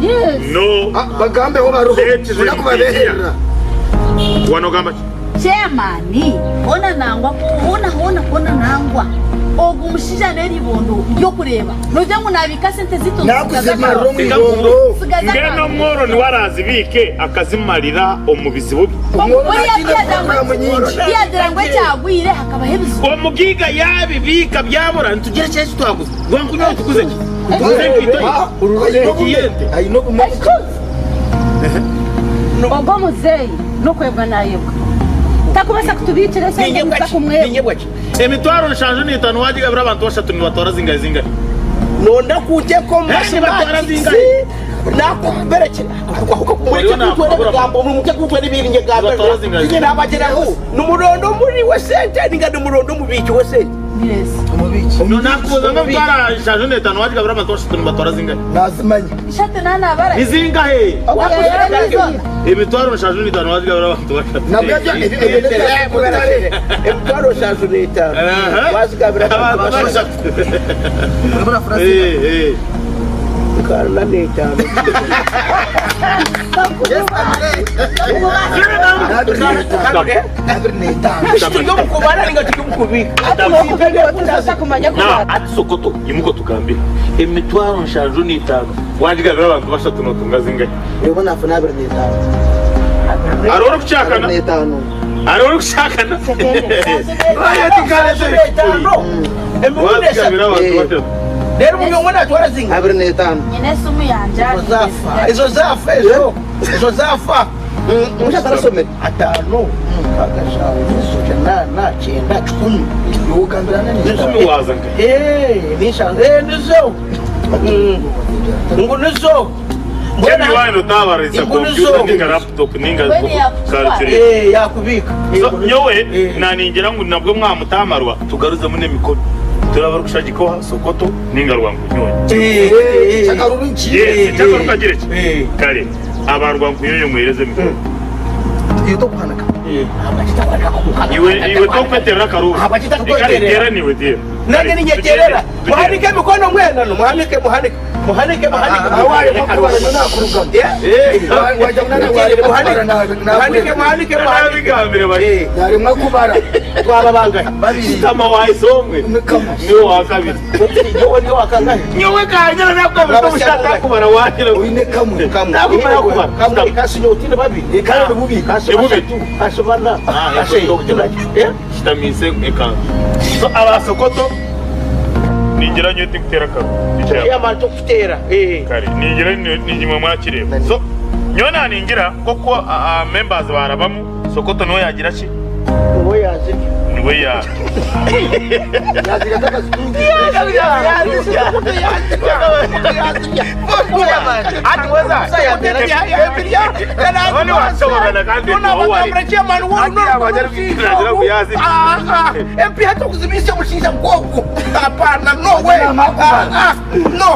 Yes. No. Bagambeho baruho. Let them be Nakubabeherera. Wanogamba ki? Chairman, ona nangwa ona ona ona nangwa ogu mushaija n'eribondo ryokureba nogira ngu nabika sente zitu Nakuzimarira omu ibondo. Mbwenu omworo niwe arazibike akazimarira omu bizibu bye. yagira ngu ekyagwire hakabaho ebizibu Omugiga yabibika byabura nitugire kyeki twaguze. Rwankunyonyo tuguze ki? Tuguze enkaito ye. Ekiyente. Aine obumwe. Ogwo muzeeyi n'okwebwa nayebwa. Takubasa kutubikira esente nituza kumwebwa. Emitwaro 75 wagigabira abantu bashatu nibatwara zingahe zingahe? Nonda kuteko Nibatwara zingahe? Nakuberekera mureke kutwara ebigambo mureke kutwara ebintu Nibatwara zingahe? nge nabageraho numurondo muri we sente ninga numurondo mubiki we sente. Yes. No nakubuza ngo emitwaro 75 wagigabira abantu bashatu nibatwara zingahe? Nazimanya. Ishatu nanabara. Ni zingahe? Emitwaro 75 wagigabira abantu bashatu. Emitwaro 75 wazigabira abantu bashatu. 75. Turi mukubara ninga turi mukubika. Na ati Sokoto imuko tugambira emitwaro 75 wagigabira abantu bashatu notunga zingahe? Nibo nafuna 25. Hari uri kushakana? 25. Hari uri kushakana? Emirundi Wagigabira abantu bashatu. Rero umwe natwara zinga. 25. Nyine sumu yanje. Zafa. Izo zafa ezo. Izo zafa. Umushaka arasomera. 5 6 8 9 10. Ugambira nani? Icumi waza ngahe? Nisha. Nizo. Ngo nizo. Mbwenu wine utabarisa Ingunizo. computer ninga laptop ninga calculator. Yakubika. So nyowe naningira ngu nabwo mwamutamarwa tugaruzemu n'emikono. Turaba rukushagikoha Sokoto ninga Rwankunyonyo. Chakarurungi. Yes, chakaruka ki? Kale aba Rwankunyonyo muhereze emikono. Iyo tokuhanaka. Iwe iwe tokweterera akaruru. Abakitakuterera. Kale tera niwe tera. Nange ninyeterera. Muhanike mikono mwena no muhanike muhanike. Muhanike muhanike. Muhanike muhanike muhanike. Nabigambire bari. Narimwe kubara. Twaba bangahe? Babiri. Kama waisomwe. Niwe wa kabiri. Nyowe niwe wa kangahe? Nyowe kanyana nabwo mushaka kubara wakira. Uine kamwe. Ntabwo mara kubara. Kamwe kasi nyowe utinde babiri. Kandi bubi. Kasi Ni bubi. bashatu. Kasi bana. Kasi Kitamise ekanzu. So aba Sokoto ningira nyowe tikutera akaru. Chairman tokutera. Kare ningira ningimwe mwakireba. So nyowe naningira koko members barabamu Sokoto niwe yagira ki? Niwe yazirya. Niwe ya. Yazirya takazitunga. Empiha tokuzibisa omushaija nk'ogu hapana no way no no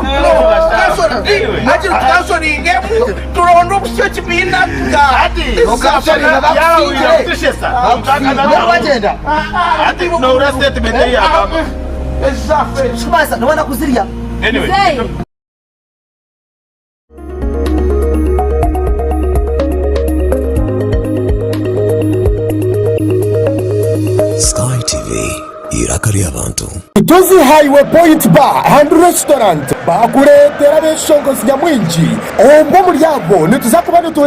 hakiri tukansoringemu turonde obusyo ekibiina Niwana kuzirya. Sky TV, eiraka ry'abantu. Kitozi Highway Point Bar and Restaurant baakureetera abeshongozi nyamwingi, obwo omuri abo nituza kuba nitu.